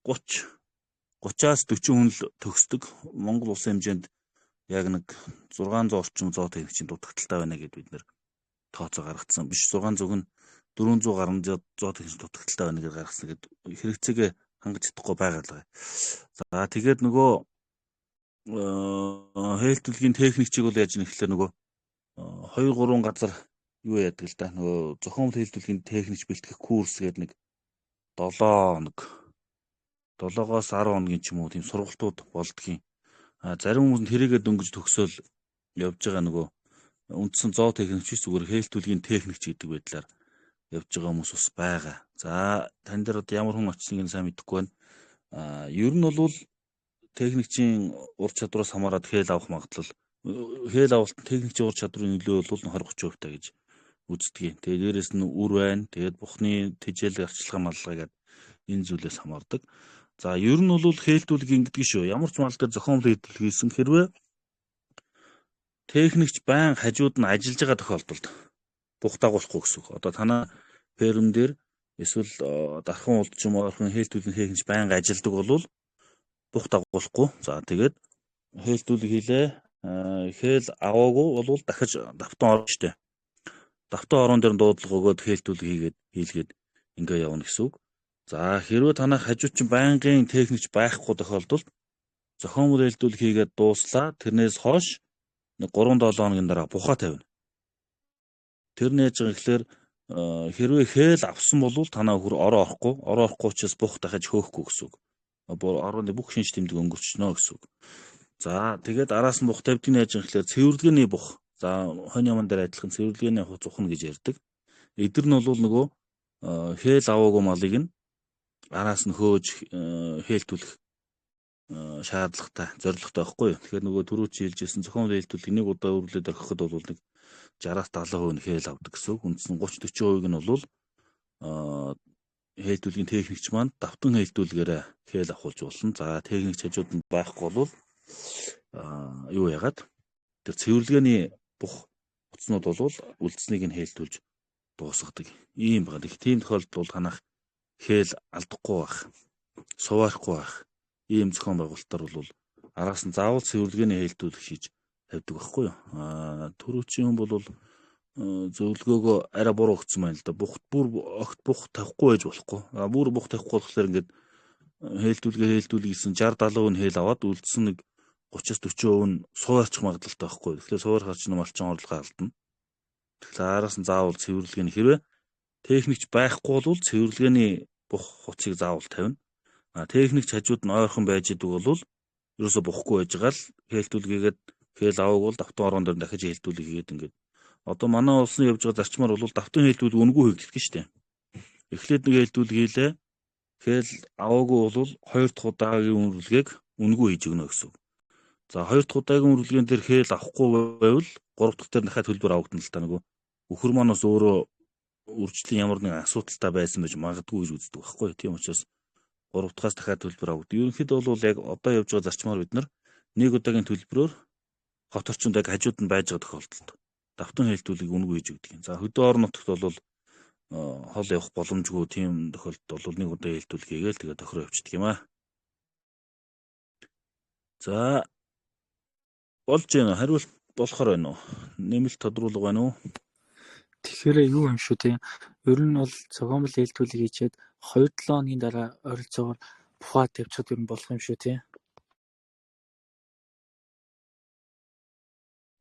30 30-аас 40 хүн л төгсдөг. Монгол улсын хэмжээнд яг нэг 600 орчим зоотехникчийн дутагдaltaй байна гэдээ бид нэр тооцоо гаргацсан. Биш 600 нь 400 гаруй зоотехникчийн дутагдaltaй байна гэж гаргасан гэд хэрэгцээгээ хангаж чадахгүй байгаа л байгаа. За тэгээд нөгөө хээлтүүлгийн техникчийг бол яаж нэхлээр нөгөө 2 3 газар юу яадаг л да. Нөгөө зохиомл хээлтүүлгийн техникч бэлтгэх курс гэдэг нэг 7 хоног 7-оос 10 хоногийн ч юм уу тийм сургалтууд болдгийн. А зарим хүмүүс нь тэрийгэ дөнгөж төгсөөл явж байгаа нөгөө үндсэн зоотехникч биш зүгээр хээлтүүлгийн техникч гэдэг байдлаар явж байгаа хүмүүс бас байгаа. За тань дээр одоо ямар хүн очсныг нь сайн мэдэхгүй байна. А ер нь бол техникчийн ур чадвараас хамаарат хээл авах магадлал хээл авалт техникчийн ур чадварын нөлөө бол 20 30% та гэж үздэг. Тэгээд дээрэс нь үр байна. Тэгээд бухны тэжээл арчилгаа маллага гэдэг энэ зүйлээс хамаардаг. За ер нь бол хээлтүүлэг ингэдэг шүү. Ямар ч мал дээр зохиомл хээлтүүлэг хийсэн хэрвээ техникч байн хажууд нь ажиллаж байгаа тохиолдолд бух дагуулахгүй гэсэн үг. Одоо танаа ферм дээр эсвэл дархан уулд ч юм уу орхон хээлтүүлгийн техникч байнга ажилладаг бол бух дагуулахгүй. За тэгээд хээлтүүлэг хийлээ. Хээл аваагүй бол дахиж давтан орно штэ. Давтан орон дээр дуудлага өгөөд хээлтүүлэг хийгээд хийлгээд ингээ явна гэсэн үг. За хэрвээ танай хажууд чинь байнгын техникч байхгүй тохиолдолд зохиомл хээлтүүлэг хийгээд дууслаа. Тэрнээс хойш нэг 3-7 хоногийн дараа бухаа тавина. Тэр нь яаж байгаа гэхээр хэрвээ хээл авсан бол танаа хөр ороо орохгүй, ороо орохгүй учраас бух дахиж хөөхгүй гэсэн үг. Орооны бүх шинж тэмдэг өнгөрчнө гэсэн үг. За тэгээд араас нь бух тавьдаг нь яаж байгаа гэхээр цэвэрлэгээний бух. За хонь яман дээр адилхан цэвэрлэгээний хуц ухна гэж ярьдаг. Эдгээр нь бол нөгөө хээл аваагүй малыг нь араас нь хөөж хээлтүүлэх шаардлагатай, зорилготой байхгүй юу. Тэгэхээр нөгөө түрүү чи хэлжсэн зохион хээлтүүлэг нэг удаа өрлөөд орхиход бол нэг 60-аас 70% нь хээл авдаг гэсэн үг. Үндсэн 30 40% нь бол хээлтүүлгийн техникч маань давтан хээлтүүлгээрээ хээл авахулж болно. За техникч хажууд нь байхгүй бол юу яагаад тэр цэвэрлэгээний бух утаснууд бол үлдсэнийг нь хээлтүүлж дуусгадаг. Ийм байгаа. Тийм тохиолдолд бол танах хээл алдахгүй байх, суваахгүй байх ийм зохион байгуулалтаар бол араас нь заавал цэвэрлэгээний хээлтүүлэг хийж тавьдаг байхгүй юу. Түрүүчийн хүн бол зөвлөгөөгөө арай буруу өгсөн байна л да. Бух бүр огт бух тавихгүй байж болохгүй. Бүр бух тавихгүй болохоор ингээд хээлтүүлгээ хээлтүүлэг гэсэн 60 70% нь хээл аваад үлдсэн нэг 30-аас 40% нь сууарчих магадлалтай байхгүй. Тэгэхээр сууархаар чинь малчин орлогоо алдна. Тэгэхээр араас нь заавал цэвэрлэгээний хэрвээ техникч байхгүй бол цэвэрлэгээний бух хуцыг заавал тавина. Техникч хажууд нь ойрхон байж идэг бол ерөөсө бухгүй байж байгаа л хээлтүүлгээгээд хээл аваагүй бол давтан орон дээр дахиж хээлтүүлэг хийгээд ингээд одоо манай улсын явж байгаа зарчмаар бол давтан хээлтүүлэг үнэгүй хийгддэг шүү дээ. Эхлээд нэг хээлтүүлэг хийлээ. Хээл аваагүй бол хоёр дахь удаагийн үнэрлэгийг үнэгүй хийж өгнө гэсэн үг. За хоёр дахь удаагийн үнэрлэгийн дээр хээл авахгүй байвал гурав дахь дээр дахиад төлбөр авагдана л та нөгөө өхөр маань бас өөрөө үржлийн ямар нэгэн асуудалтай байсан байж магадгүй гэж үздэг байхгүй. Тийм учраас гурав дахьаас дахиад төлбөр авагдана. Ерөнхийдөө бол яг одоо явж байгаа зарчмаар бид нар нэг удаагийн төлбөрөөр хот орчинд яг хажууд нь байж байгаа тохиолдолд давтан хээлтүүлгийг үнэгүй хийж өгдөг юм. За хөдөө орон нутагт бол хол явах боломжгүй тийм тохиолдолд бол нэг удаа хээлтүүлэг хийгээл тэгээ тохироо явчихдаг юм аа. За болж байна. Хариулт болохоор байна уу? Нэмэлт тодруулга байна уу? Тэгэхээр юу юм шүү тийм. Ер нь бол зохиомл хээлтүүлэг хийчихэд 2-7 хоногийн дараа ойролцоогоор бухаа тавьчихад ер нь болох юм шүү тийм.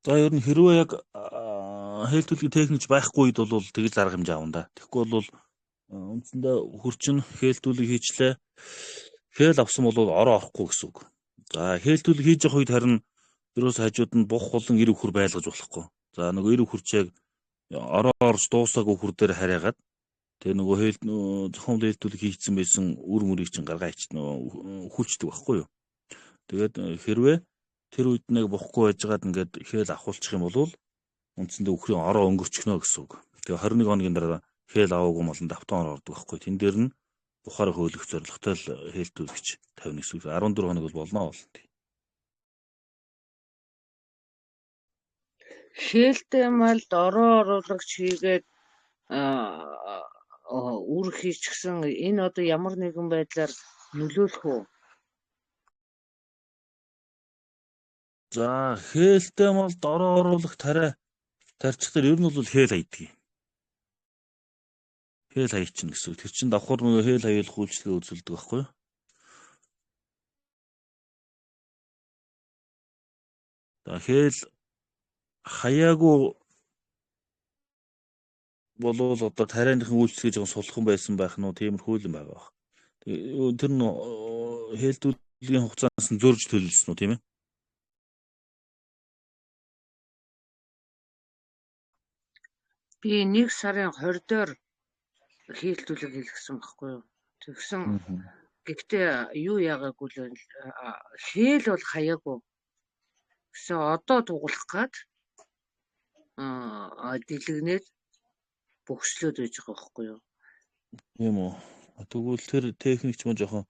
За ер нь хэрвээ яг хээлтүүлгийн техникч байхгүй үед бол тэгж арга хэмжээ авна да. Тэгэхгүй бол үндсэндээ хөрчин хээлтүүлэг хийчлээ. Хээл авсан бол ороо орохгүй гэсэн үг. За хээлтүүлэг хийж явах үед харин ерөөс хажууд нь бух болон эр өхөр байлгаж болохгүй. За нөгөө эр өхөрчийг ороо орж дуусаагүй өхөр дээр хараагаад тэгээ нөгөө хээл зохиомл хээлтүүлэг хийцэн байсан үр мөрийг чинь гаргаа ич нөгөө өхүүлчдэг байхгүй юу. Тэгээд хэрвээ тэр үед нэг бухгүй байжгаад ингээд хээл авахулчих юм бол үндсэндээ үхрийн ороо өнгөрчихнө гэсэн үг. Тэгээ 21 хоногийн дараа хээл аваагүй болон давтан ороо ордог байхгүй. Тэн дээр нь бухаараа хөөлөх зорилготой л хээлтүүлэгч тавина гэсэн үг. 14 хоног бол болно болно. Хээлтэй малд ороо оруулагч хийгээд үр хийчихсэн энэ одоо ямар нэгэн байдлаар нөлөөлөх үү? За хээлтэй малд ороо оруулах тариа тарчих дээр ер нь бол хээл хайдаг юм. Хээл хайчихна гэсэн үг. Тэр чинь давхар нөгөө хээл хаяулах үйлчилгээ үзүүлдэг байхгүй юу? За хээл хаяагүй болвол одоо тарианыхан үйлчилгээ жоохон сулхан байсан байх нь уу, тиймэрхүү л юм байгаа бах. Тэр нь хээлтүүлгийн хугацаанаас нь зөрж төлөлсөн үү, тийм ээ? Би 1 сарын 20 дээр хээлтүүлэг хийлгэсэн байхгүй юу? Тэгсэн гэхдээ юу яагаагүй л хээл бол хаяагүй. Гэсэн одоо туглах гад дэлгэнээд бөхслөөд байж байгаа байхгүй юу? Тийм үү. Тэгвэл тэр техникч мөн жоохон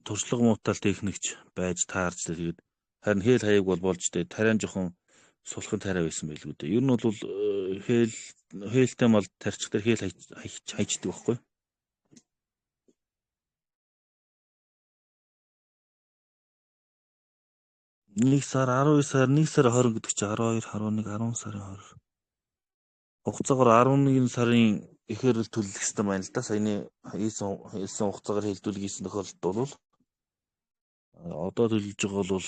туршлага муутал техникч байж таарч тэгээд харин хээл хаяг бол болж дээ тариан жоохон сулхан тариа байсан байлгүй дээ. Ер нь бол хээлтэй мал тарчих дээр хээл хайчдаг байхгүй юу? 1 сар 12 сар 1 сар 20 гэдэг чинь 12 11 10 сарын 20. Хугацаагаар 11 сарын ихээр л төлөх хэрэгтэй байна л да. Саяны хийсэн хугацаагаар хэлдүүлэг хийсэн тохиолдолд бол одоо төлөж байгаа бол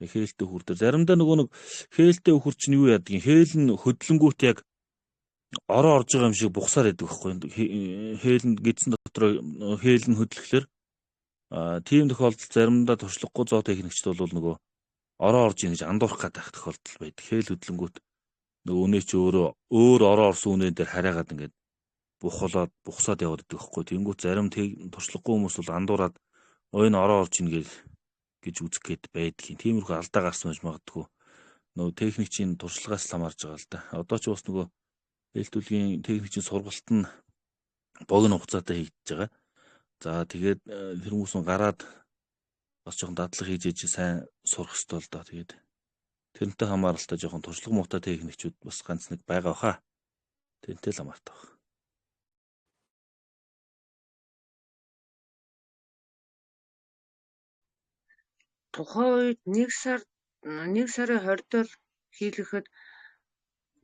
хээлтэй үхэр дээр заримдаа нөгөө нэг хээлтэй үхэр чинь юу яадаг юм? Хээл нь хөдлөнгүүт яг ороо орж байгаа юм шиг бухсаар байдаг байхгүй юу? Хээл нь гидсэн дотор хээл нь хөдлөхлөөр тийм тохиолдолд заримдаа туршлахгүй зоо техникчд бол нөгөө ороо орж ийн гэж андуурах гэдэг тохиолдол байдаг. Хээл хөдлөнгүүт нөгөө үнэ чи өөрөө өөр ороо орсон үнэн дээр хараагаад ингээд бухлаад бухсаад яваад идэх байхгүй. Тэнгүүт зарим туршлахгүй хүмүүс бол андуураад энэ ороо орж ийн гэж үзэх гээд байдгийн. Тиймэрхүү алдаа гарсан байж магадгүй. Нөгөө техникчийн туршлагаас л хамаарж байгаа л да. Одоо ч бас нөгөө хээлтүүлгийн техникчийн сургалт нь богино хугацаатай хийгдэж байгаа. За тэгээд тэр хүмүүс нь гараад бас жоохон дадлага хийж ээж сайн сурах ёстой л доо. Тэгээд тэрнтэй хамааралтай жоохон туршлага муутай техникчүүд бас ганц нэг байгаа баха. Тэрнтэй л хамаартай баг. Тухайн үед 1 сар 1 сарын 20 дээр хийлгэхэд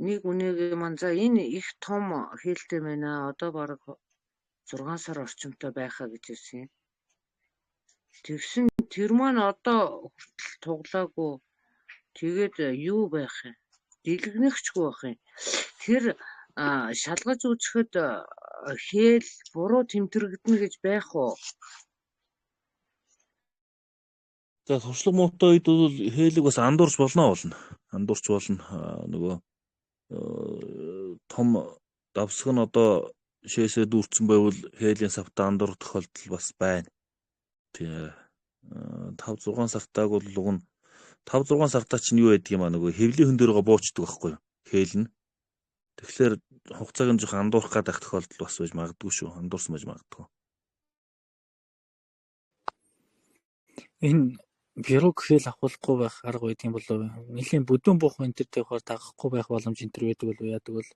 нэг үнэгээ маань за энэ их том хээлтэй байна. Одоо бараг 6 сар орчимтой байхаа гэж хэлсэн юм. Тэгсэн тэр маань одоо хүртэл туглаагүй. Тэгээд юу байх юм? Дэлгэнэхчгүй байх юм. Тэр шалгаж үзэхэд хээл буруу тэмтэрэгдэнэ гэж байх уу? За туршлага муутай үед бол хээлэг бас андуурч болно болно. Андуурч болно. Нөгөө том давсаг нь одоо шээсээ дүүрсэн байвал хээлийн савтаа андуурах тохиолдол бас байна. Тэгээ 5 6 сартааг бол уг нь 5 6 сартаа чинь юу байдаг юм а нөгөө хэвлийн хөндөргөө буучдаг байхгүй юу? Хээл нь. Тэгэхээр хугацааг нь жоохон андуурах гэдэг тохиолдол бас байж магадгүй шүү. Андуурсан байж магадгүй. Энэ бюрог хээл авахлахгүй байх арга байдаг юм болов уу? Нэлийн бүдүүн буух энэ төр тавихаар дагахгүй байх боломж энэ төр байдаг болов яадаг бол?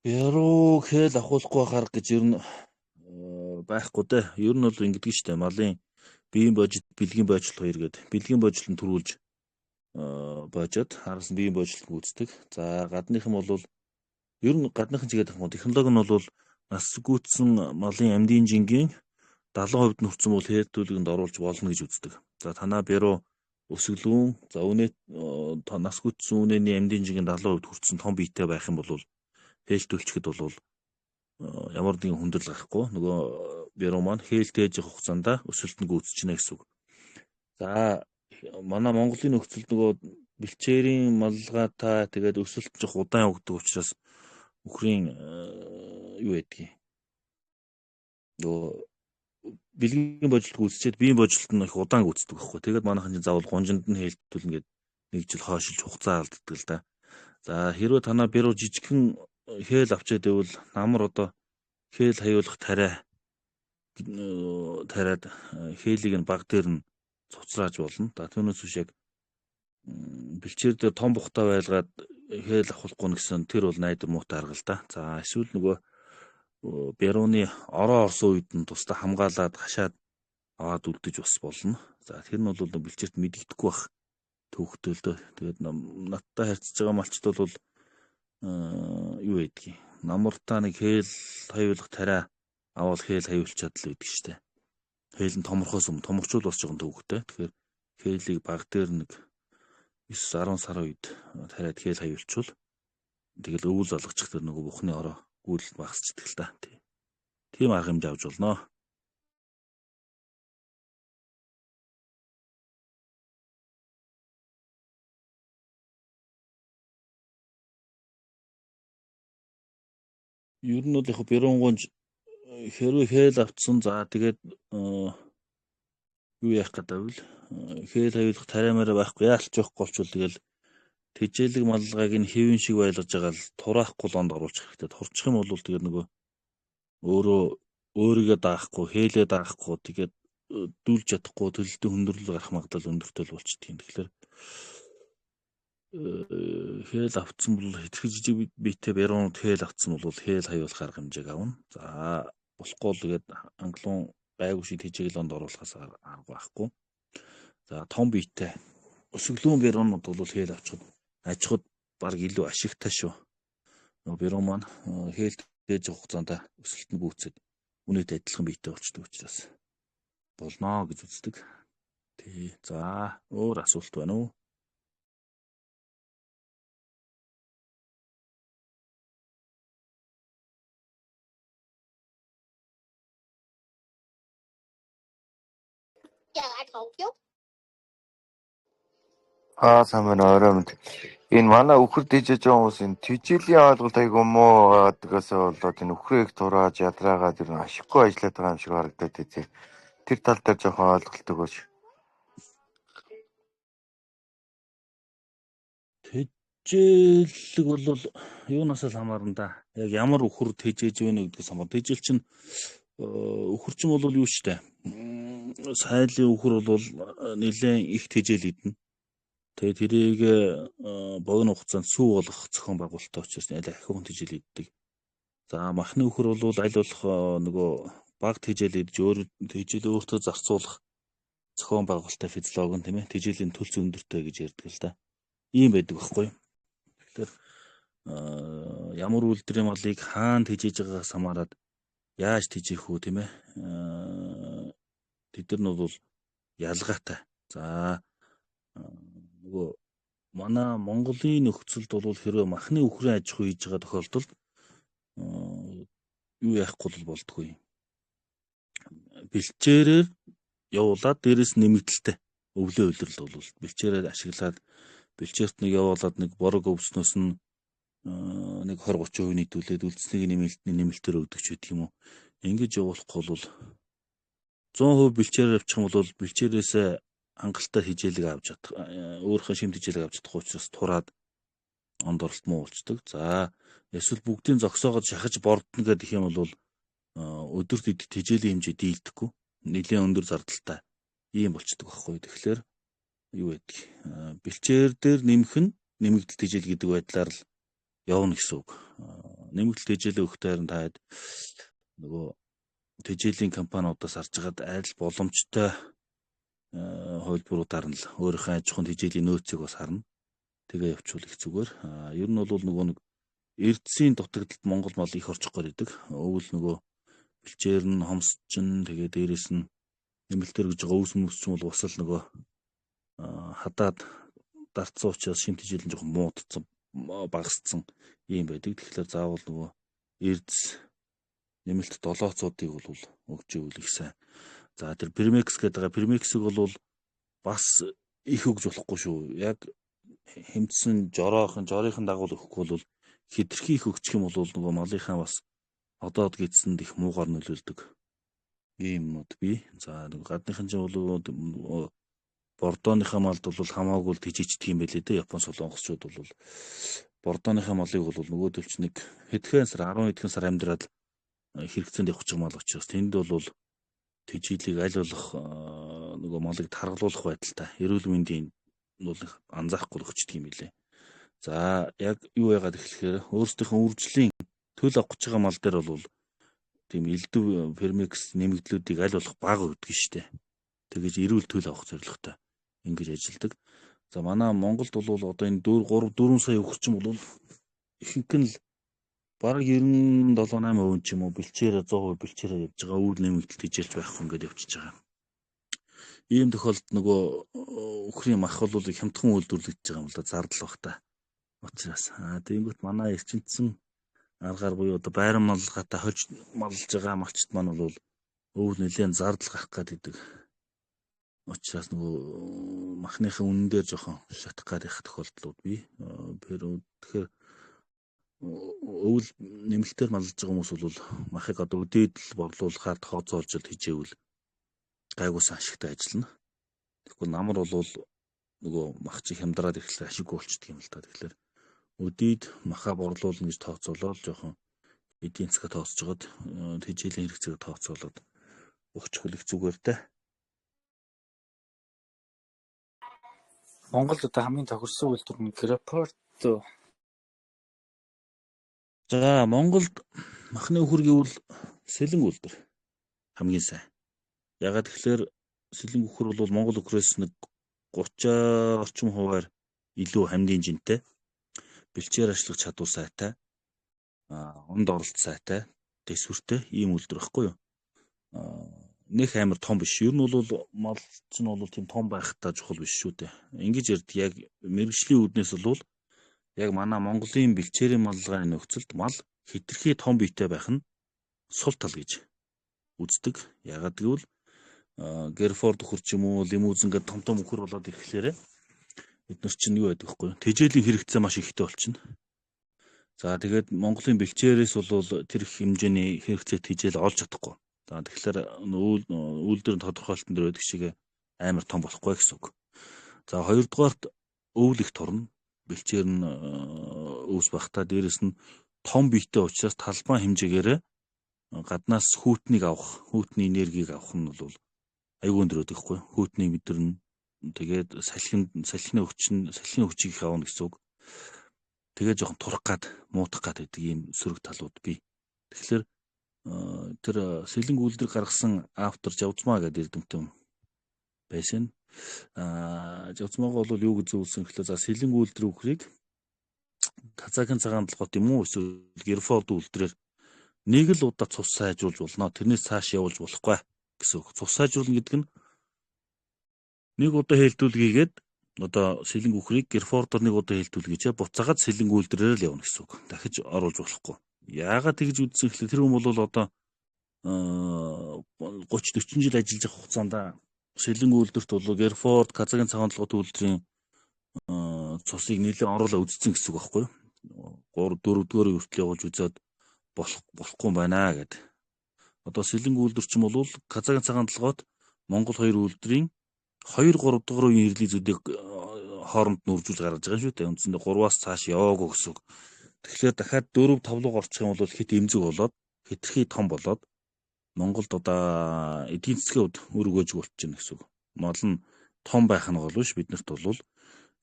Бюрог хээл авахлахгүй байх арга гэж ер нь байхгүй дээ. Ер нь бол ингэдэг шүү дээ. Малын биеийн божит, бэлгийн божилт хоёр гэдэг. Бэлгийн божилт нь төрүүлж божоод араас нь биеийн божилт гүйцэтгэх. За гадныхан бол ер нь гадныхан чигээд авах юм. Технологи нь бол нас гүйцсэн малын амьдын жингийн 70% нь хүрсэн бол хээлтүүлгэнд оруулж болно гэж үздэг. За танаа бюро өсөглүүн за үнэ нас гүйцсэн үнэний амьдын жингийн 70% хүрсэн том биетэй байх юм бол хээлтүүлчихэд бол ямар нэгэн хүндрэл гарахгүй. Нөгөө бюро маань хээлтээж явах хугацаанд өсөлт нь гүйцчихнэ гэсэн үг. За манай Монголын нөхцөлд нөгөө бэлчээрийн малгайтай тэгээд өсөлт жоох удаан явагддаг учраас үхрийн юу байдгийг нөгөө бэлгийн божилт гүйцчихэд биеийн божилт нь их удаан гүйцэтгэх байхгүй. Тэгээд манайхан чинь заавал гунжинд нь хээлтүүлнэ гээд нэг жил хойшилж хугацаа алддаг л да. За хэрвээ танаа бюро жижигхэн хээл авчиад байвал намар одоо хээл хаюулах тариа тариад хээлийг нь баг дээр нь цуцрааж болно. За түүнээс биш яг бэлчээр дээр том бухтаа байлгаад хээл авахгүй гэсэн тэр бол найдвар муутай арга л да. За эсвэл нөгөө бярууны ороо орсон үед нь тусдаа хамгаалаад хашаад аваад үлдэж бас болно. За тэр нь бол бэлчээрт мэдэгдэхгүй бах төвхтэй л дөө. Тэгээд надтай харьцаж байгаа малчд бол юу байдгийг намуртаа нэг хээл хаюулах тариа авал хээл хаюулчаад л байдаг штэ. Хээл нь томорхоос өмнө томорчвол бас жоохон төвхтэй. Тэгэхээр хээлийг баг дээр нэг 9 10 сарын үед тариад хээл хаюулчвал тэгэл өвөл залгачих тэр нөгөө бухны ороо гүйлэл багасчдаг л та. Тийм арга хэмжээ авч болно. Ер нь бол яг бяруунгуунж хэрвээ хээл авцсан за тэгээд юу яах гэдэг вэ? Хээл хавиулах тариамаараа байхгүй яалч байхгүй болчвол тэгэл тэжээлэг малгайг нь хэвэн шиг байлгаж байгаа л тураахгүй лонд оруулах хэрэгтэй. Турчих юм бол тэгээд нөгөө өөрөө өөрийгөө даахгүй, хээлээ даахгүй тэгээд дүүлж чадахгүй төлөлтийн хүндрэл гарах магадлал өндөртэй л болчдөг юм. Тэгэхээр хээл авцсан бол хэтэрхий жижиг биетэй бяруунд хээл авцсан бол хээл хаюулах арга хэмжээг авна. За болохгүй л тэгээд англиун гайгүй шиг тэжээл онд оруулахаас арга байхгүй. За том биетэй өсөглүүн бяруунууд бол хээл авчихад аж ахуйд баг илүү ашигтай шүү. Нөгөө бяруу маань хээл дээж хугацаанд өсөлт нь гүйцэд үнэтэй адилхан биетэй болчдөг учраас болно гэж үздэг. Тий. За өөр асуулт байна уу? Аа сайн байна уу, орой мэнд. Энэ манай үхэр дижээж байгаа хүмүүс энэ тэжээлийн ойлголт айгүй муу байдгаас болоод энэ үхрээ их турааж ядраагаад ер нь ашиггүй ажиллаад байгаа юм шиг харагдаад тий. Тэр тал дээр жоохон ойлголт өгөөч. Тэжээлэг бол юунаас л хамаарна да. Яг ямар үхэр тэжээж вэ гэдгээс хамаарна. Тэжээл чинь үхэр чинь бол юу штэ. Сайлын үхэр бол нэлээд их тэжээл идэнэ. Тэгээд тэрийг богино хугацаанд сүү болгох зохион байгуулалттай учраас аль ахиухан тэжээл иддэг. За махны үхэр бол аль болох нөгөө баг тэжээл идэж өөр тэжээл өөртөө зарцуулах зохион байгуулалттай физиологи нь тийм ээ тэжээлийн төлц өндөртэй гэж ярьдаг л да. Ийм байдаг байхгүй юу? Тэгэхээр ямар үйлдвэрийн малыг хаана тэжээж байгаагаас хамаарат яаж тэжээх үү тийм ээ тэд нар нь бол ялгаатай. За нөгөө манай Монголын нөхцөлд бол хэрвээ махны үхрийн аж ахуй хийж байгаа тохиолдолд юу яахгүй бол болдгоо юм. Бэлчээрээр явуулаад дээрэс нэмэгдэлтэй өвлөө улирал бол бэлчээрээр ашиглаад бэлчээрт нэг явуулаад нэг борог өвснөөс нь нэг 20 30% нийтүүлээд үлдснийг нэмэлтээр өгдөг ч гэдэг юм уу. Ингэж явуулахгүй бол 100% бэлчээрээр авчих юм бол бэлчээрээсээ хангалттай хижээлэг авч чадах, өөрийнхөө шимт хижээлэг авч чадахгүй учраас тураад онд оролт муу болчдөг. За эсвэл бүгдийн зогсоогоод шахаж бордно гэдэг юм бол өдөрт идэх тэжээлийн хэмжээ дийлдэхгүй, нэлээд өндөр зардалтай ийм болчдөг байхгүй. Тэгэхээр юу байдаг? Бэлчээр дээр нэмэх нь нэмэгдэл тэжээл гэдэг байдлаар л явна гэсэн үг. Нэмэгдэл тэжээлээ өгөхдөө харин таад нөгөө тэжээлийн компаниудаас харж байгаад аль боломжтой хувилбаруудаар нь л өөрийнхөө аж ахуйн тэжээлийн нөөцийг бас харна. Тэгээ явуучвал их зүгээр. Ер нь бол нөгөө нэг эрдсийн дутагдалд Монгол мал их орчих гээд байдаг. Өвөл нөгөө бэлчээр нь хомсч чинь тэгээ дээрэс нь нэмэлтээр гэж байгаа өвс мөс ч юм бол бас л нөгөө хадаад дарцсан учраас шимт хичээл нь жоохон муудцсан, багасцсан ийм байдаг. Тэгэхээр заавал нөгөө эрдэс нэмэлт долооцоодыг бол өгч ивэл их сайн. За тэр Примекс гэдэг байгаа. Примексийг бол бас их өгж болохгүй шүү. Яг хэмтсэн жороохон жорынхан дагуул өгөхгүй бол хитрхи их өгчих юм бол нөгөө малынхаа бас одоод гидсэнд их муугар нөлөөлдөг ийм юмнууд бий. За нөгөө гадныхан чинь бол бордооныхаа малд бол хамаагүй л тэжээчдэг юм байлээ дээ. Япон солонгосчууд бол бордооныхаа малыг бол нөгөөдөл чинь нэг хэдхэн сар 10 хэдхэн сар амьдраад хэрэгцээнд явах ч мал учраас тэнд бол Тэжээлийг аль болох нөгөө малыг таргалуулах байдалтай эрүүл мэндийн бол анзаарахгүй өгчдөг юм билээ. За яг юу яагаад гэхлээр өөрсдийнхөө үржлийн төл авах гэж байгаа мал дээр бол тийм элдв фермекс нэмэгдлүүдийг аль болох бага өгдөг штэ. Тэгэж эрүүл төл авах зорилготой ингэж ажилдаг. За манай Монголд бол одоо энэ 4 3 4 сая өхөрчин бол ихэнх нь л бараг 97 8% ч юм уу бэлчээрээ 100% бэлчээрээ явж байгаа, үйл нэмэгдэлт хижээлж байхгүй ингээд явчихж байгаа. Ийм тохиолдолд нөгөө үхрийн мах бол хямдхан үйлдвэрлэгдэж байгаа юм л да, зардал баг та. Учираас тэгэнгүүт манай эрчимцэн аргаар буюу одоо байран малгайтай хожид малж байгаа малчт маань бол өвөл нэлээд зардал гарах гээд идэг. Учираас нөгөө махныхаа үнэн дээр жоохон шатах гээд их тохиолдлууд бий. Тэгэхээр өвөл нэмэлтээр малж байгаа хүмүүс бол махыг одоо өдөөд л борлуулахаар тооцоолж л хижээвэл гайгуусан ашигтай ажиллана. Тэгэхгүй намар бол нөгөө мах чи хямдраад ирэхлээр ашиггүй болчдөг юм л та. Тэгэхээр өдөөд маха борлуулна гэж тооцоолоод жоохон эдийн засгаа тооцож байгаад тэжээлийн хэрэгцээг тооцоолоод өгчхөл их зүгээр дээ. Монголд одоо хамгийн тохирсон үйлдвэр нь Грапорт. За Монголд махны үхэр гэвэл сэлэн үйлдвэр хамгийн сайн. Ягаад гэвэл сэлэн үхэр бол Монгол үхрээс нэг 30 орчим хувиар илүү хамдын жинтэй, бэлчээр ажиллах чадвар сайтай, онд оролт сайтай, төсвөртэй ийм үйлдвэр байхгүй юу? Нэх амар том биш. Ер нь бол мал чинь бол тийм том байхтаа чухал биш шүү дээ. Ингэж ярьдаг яг мэргэжлийн үүднээс бол яг манай Монголын бэлчээрийн маллагын нөхцөлд мал хэтэрхий том биетэй байх нь сул тал гэж үздэг. Ягаад гэвэл Герфорд үхэр ч юм уу, лимузин гэдэг том том үхэр болоод ирэхлээрэ бид нар чинь юу байдаг вэ? Тэжээлийн хэрэгцээ маш ихтэй болчихно. За тэгээд Монголын бэлчээрээс бол тэр их хэмжээний хэрэгцээ тэжээл олж чадахгүй. За тэгэхээр үйлдвэрийн тодорхойлолтон дээр байдаг шиг амар том болохгүй гэсэн үг. За хоёрдугаарт өвөл их турна. Бэлчээр нь өвс багтаа дээрэс нь том биетэй учраас талбай хэмжээгээрээ гаднаас хүүтнийг авах, хүүтний энергийг авах нь бол аюул өндөр байдаг хгүй. Хүүтнийг мэдэрнэ. Тэгээд салхины хүчин, салхины хүчийг их авна гэсэн үг. Тэгээд жоохон турах гад, муутах гад гэдэг ийм сөрөг талууд бий. Тэгэхээр тэр сэлэнг үйлдвэр гаргасан автор Жавзмаа гэдэг эрдэмтэн байсан. Жавзмаагаа бол юу гэж зөвлөсөн гэхлээр за сэлэнг үйлдвэр үхрийг Казахын цагаан толгойт юм уу эсвэл Герфорд үйлдвэрээр нэг л удаа цус сайжруулж болно. Тэрнээс цааш явуулж болохгүй гэсэн үг. Цус сайжруулна гэдэг нь нэг удаа хэлдүүлгээгээд одоо сэлэнг үхрийг Герфордоор нэг удаа хэлдүүлгээч буцаагаад сэлэнг үйлдвэрээр л явна гэсэн үг. Дахиж оруулж болохгүй. Яагаад тэгж үзсэн гэхлээр тэр хүн бол одоо 30 40 жил ажиллаж явах хугацаанд сэлэнг үйлдвэрт бол Герфорд, Казахын цагаан толгойт үйлдвэрийн цусыг нэлээд оруулаа үзсэн гэсэн үг байхгүй юу? 3 4 дугаар хүртэл явуулж үзээд болохгүй юм байна гэд. Одоо сэлэнг үйлдвэр ч юм бол Казахын цагаан толгойт Монгол хоёр үйлдвэрийн 2 3 дугаар үеийн хэрэглээ зүйлийг хооронд нь үржүүлж гаргаж байгаа юм шүү дээ. Үндсэндээ 3-аас цааш яваагүй гэсэн үг. Тэгэхээр дахиад 4 5 руу орчих юм бол хит эмзэг болоод хэтэрхий том болоод Монголд одоо эдийн засгийн хувьд үр өгөөж болчихно гэсэн үг. Мал нь том байх нь гол биш, биднэрт бол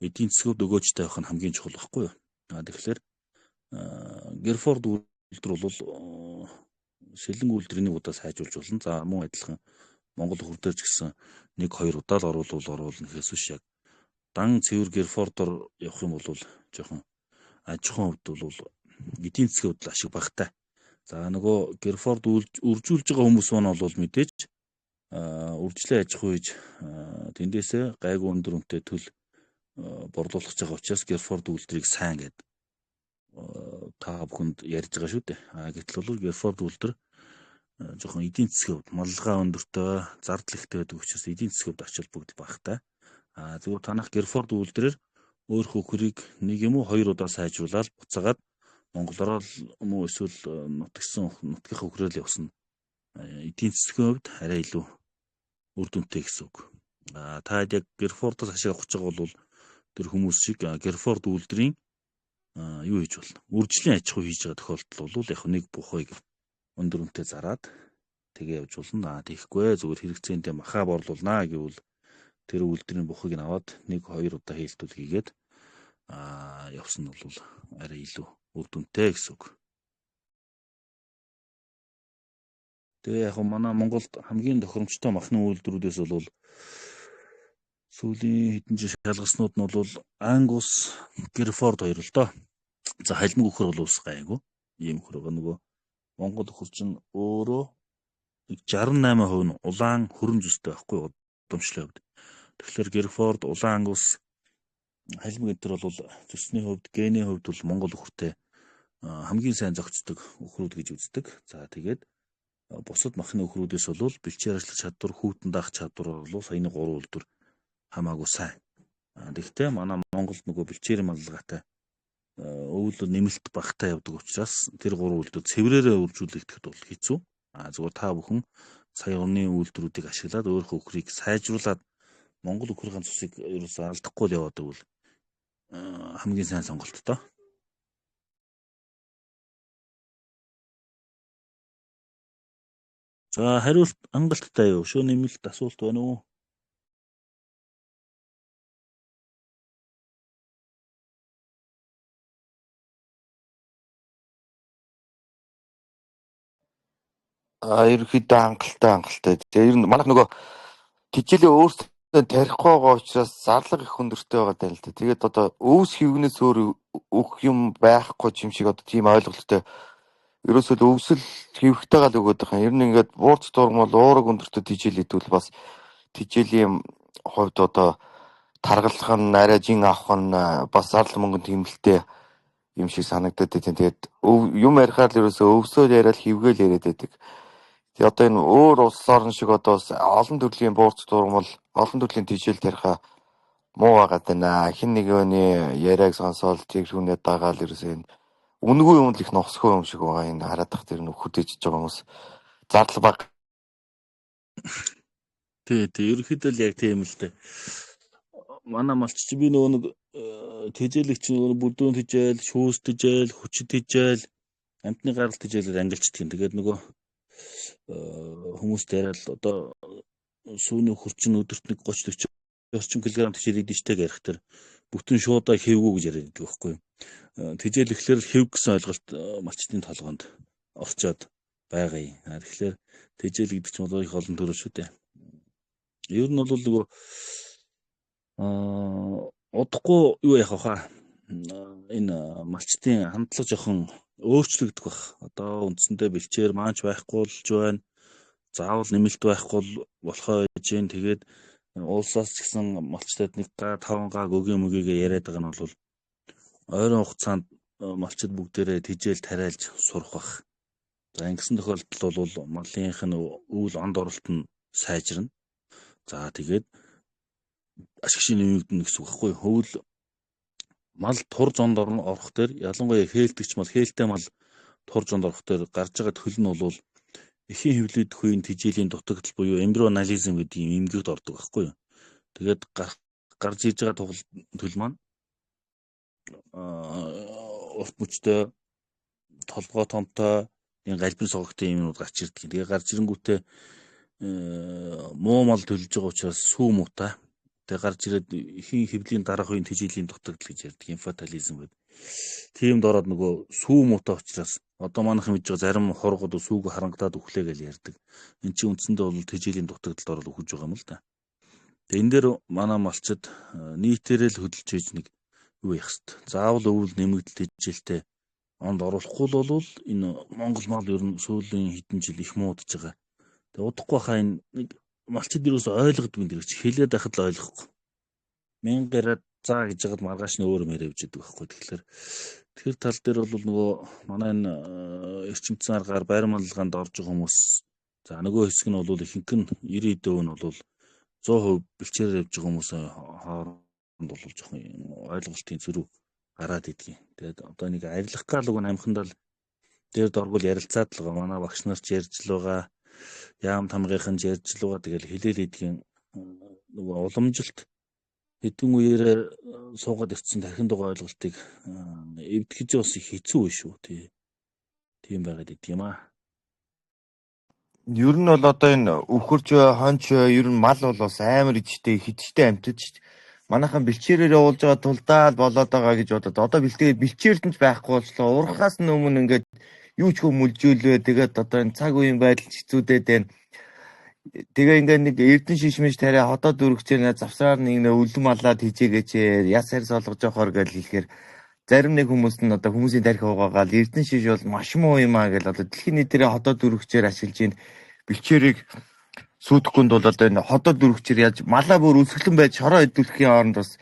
эдийн засгийн хувьд өгөөжтэй байх нь хамгийн чухал байхгүй юу? Тэгэхээр Герфорд үйлдвэр бол сэлэнг үйлдвэрийн нэг удаа сайжруулж болно. За мөн адилхан Монгол хөр дээр ч гэсэн 1 2 удаа л оруулна гэхээс биш яг дан цэвэр Герфордоор явах юм бол жоохон аж ахуйн хувьд бол эдийн засгийн хувьд ашиг багтай. За нөгөө Герфорд үржүүлж байгаа хүмүүс маань бол мэдээж үржлээ аж ахуй хийж тэндээсээ гайгүй өндөр үнэтэй төл борлуулах гэж байгаа учраас Герфорд үйлдвэрийг сайн гэд та бүхэнд ярьж байгаа шүү дээ. Гэтэл бол Герфорд үйлдвэр жоохон эдийн засгийн хувьд малгай өндөртэй, зардал ихтэй байдаг учраас эдийн засгийн хувьд ач холбогдол багтай. Зүгээр танах Герфорд үйлдвэрээр өөрхөн үхрийг нэг юм уу хоёр удаа сайжруулаад буцаагаад монголоор юм уу эсвэл нутагсан нутгийнхаа үхрээр явсан эдийн засгийн хувьд арай илүү үр дүнтэй гэсэн үг. Та яг Герфордоос ашиг авах гэж байгаа бол тэр хүмүүс шиг Герфорд үйлдвэрийн юу хийж болно? Үржлийн аж ахуй хийж байгаа тохиолдол бол яг нэг бухыг өндөр үнэтэй зараад Тэгээ явж болно. Тэгэхгүй зүгээр хэрэгцээндээ махаа борлуулнаа гэвэл тэр үйлдвэрийн бухыг нь аваад 1-2 удаа хийлтүүл хийгээд явсан нь бол арай илүү үр дүнтэй гэсэн үг. Тэгээ яг манай Монголд хамгийн тохиромжтой махны үйлдвэрүүдээс бол сүүлийн хэдэн жил шалгаснууд нь бол Ангус, Герфорд хоёр л доо. За халимг үхэр бол ус гайгүй. Ийм үхэр байгаа. Нөгөө Монгол үхэр чинь өөрөө 68% нь улаан хөрөн зүстэй байхгүй удамшлын хувьд. Тэгэхээр Герфорд, улаан Ангус, халимг энэ төр бол зүсний хувьд, генийн хувьд бол Монгол үхэртэй хамгийн сайн зохицдог үхрүүд гэж үздэг. За тэгээд бусад махны үхрүүдээс бол бэлчээр ажиллах чадвар, хүүтэн даах чадвар бол саяны 3 үйлдвэр хамаагүй сайн. Тэгэхдээ манай Монголд нөгөө бэлчээрийн маллагаатай өвөл нэмэлт багтаа явдаг учраас тэр 3 үйлдвэр цэврээрээ үржүүлэгдэхэд бол хэцүү. Зүгээр та бүхэн сая орны үйлдвэрүүдийг ашиглаад өөрийнхөө үхрийг сайжруулад Монгол үхрийн цусыг ерөөсөө алдахгүй л яваад байвал хамгийн сайн сонголт доо. За хариулт хангалттай юу? Шөө нэмэлт асуулт байна уу? Ерөнхийдөө хангалттай. Тэгээ ер нь манайх нөгөө тижээлээ өөрсдөө тарихгүй байгаа учраас зарлага их өндөртэй байгаа даа л да. Тэгээд одоо өвс хэвгнээс өөр өгөх юм байхгүй юм шиг одоо тийм ойлголттой. Ерөөсөө л өвсөл хэвхтэйгээ л өгöd байгаа юм. Ер нь ингээд буурч дурмал уураг өндөртэй тижээл идвэл бас тижээлийн хувьд одоо таргалах нь арай жин авах нь бас зардал мөнгөнд хэмнэлттэй юм шиг санагдаад байна. Тэгээд юм ярихаар л ерөөсөө өвсөөл яриад хэвгээл яриад байдаг. Тэгээ одоо энэ өөр улс орн шиг одоо бас олон төрлийн буурч дурмал, олон төрлийн тижээл тарихаа муу байгаад байна. Хин нэгний яриаг сонсоол тэр хүнээ дагаал ерөөсөө энэ үнэгүй юм л их нухсгүй юм шиг байгаа. Энэ хараад тах тэр нөхөд ижиж байгаа хүмүүс зардал баг. Тий, ерөнхийдөө л яг тийм л дээ. Манай малч чи би нөгөө нэг тэжээлэгч нөгөө бүдүүн тэжээл, шүүс тэжээл, хүчит тэжээл, амтны гарал тэжээлээр ангилчдаг юм. Тэгээд нөгөө хүмүүст яриад одоо сүүний хөрчин өдөрт нэг 30 40 орчим килограмм тэжээл идэж штэ гэх тэр бүтэн шуудаа хэвгүү гэж яриад байдаг байхгүй юу. Тэжээл ихлээр хэв гэсэн ойлголт малчдын толгоонд орчоод байгаа юм. Тэгэхээр тэжээл гэдэг чинь бол их олон төрөл шүү дээ. Ер нь бол нөгөө удахгүй юу яах вэ? Энэ малчдын хандлага жоохон өөрчлөгдөх бах. Одоо үндсэндээ бэлчээр маанч байхгүй болж байна. Заавал нэмэлт байхгүй болохоо байж гэн. Тэгээд улсаас ч гэсэн малчдад 1 га 5 га гөгийн мөгийг яриад байгаа нь бол ойрын хугацаанд малчид бүгдээрээ тэжээл тариалж сурах бах. За ингэсэн тохиолдолд бол малынх нь өвөл онд оролт нь сайжирна. За тэгээд ашиг шин нэмэгдэнэ гэсэн үг байхгүй юу? Өвөл мал тур зонд орох дээр ялангуяа хээлдэгч мал, хээлтэй мал тур зонд орох дээр гарч байгаа төл нь бол эхийн хэвлээд хөйн тэжээлийн дутагдал буюу эмбрионализм гэдэг юм эмгэгт ордог байхгүй юу? Тэгээд гарч иж байгаа төл маань урт мөчтэй, толгой томтой, энэ галбин согогтой юмнууд гарч ирдэг. Тэгээ гарч ирэнгүүтээ муу мал төлж байгаа учраас сүү муутай. Тэгээ гарч ирээд эхийн хэвлийн дараах үеийн тэжээлийн дутагдал гэж ярьдаг, инфатализм гэдэг. Тиймд ороод нөгөө сүү муутай учраас одоо манайхан мэдж байгаа зарим хургууд сүүг харангадаад өглөө гэж ярьдаг. Энд чинь үндсэндээ бол тэжээлийн дутагдалд ороод өөхөж байгаа юм л да. Тэгээ энэ дээр манай малчид нийтээрээ л хөдөлж хийж нэг юу яах хэвээр. Заавал өвөл нэмэгдэл тэжээлтэй онд оруулахгүй л бол энэ Монгол мал ер нь сүүлийн хэдэн жил их муудаж байгаа. Тэгээ удахгүй хаа энэ нэг малчид юусоо ойлгодгүй юм дэрч хэлээд байхад л ойлгохгүй. Мянга яриад заа гэж яагаад маргааш нь өөр мээр явж идэг байхгүй. Тэгэхээр тэр тал дээр бол нөгөө манай энэ эрчимцэн аргаар байр маллагаанд орж байгаа хүмүүс за нөгөө хэсэг нь бол ихэнх нь 90% нь бол 100% бэлчээрээ явж байгаа хүмүүс хооронд бол жоохон ойлголтын зөрүү гараад идэгин. Тэгээд одоо нэг арилах гал уг нь амхандаа л дээр доргол ярилцаад л байгаа. Манай багш нар ч ярьж л байгаа. Яам тамгийнхан ч ярьж л байгаа. Тэгэл хэлээл идэгин нөгөө уламжилт хэдэн үеэр суугаад ирсэн тархин дугуй ойлголтыг эвдэхэж бас их хэцүү биш үү тий. Тийм байгаад идэг юм аа. Ер нь бол одоо энэ өвхөрч хонч ер нь мал бол бас амар ичтэй хидчтэй амьтад шүү дээ. Манайхан бэлчээрээр явуулж байгаа тулдаа л болоод байгаа гэж бодод. Одоо бэлчээрд нь ч байхгүй болчлоо. Урахаас нь өмнө ингээд юу ч хөө мүлжүүлээ. Тэгээд одоо энэ цаг үеийн байдал ч хэцүүдээд байна. Тэгээ ингээд нэг эрдэн шишмэж тариа хотод дөрөгчээр нэ завсраар нэг нэ үлэм алаад хижээгээч яс харьс олгож явахаар гэж хэлэхээр зарим нэг хүмүүс нь одоо хүмүүсийн тархи угаагаал эрдэн шиш бол маш муу юм аа гэж одоо дэлхийн нийтээрээ хотод дөрөгчээр ашиглаж байна. Бэлчээрийг сүйтгэхгүй бол одоо энэ хотод дөрөгчээр яаж малаа бүр өсгөлэн байж шороо идүүлэхийн оронд бас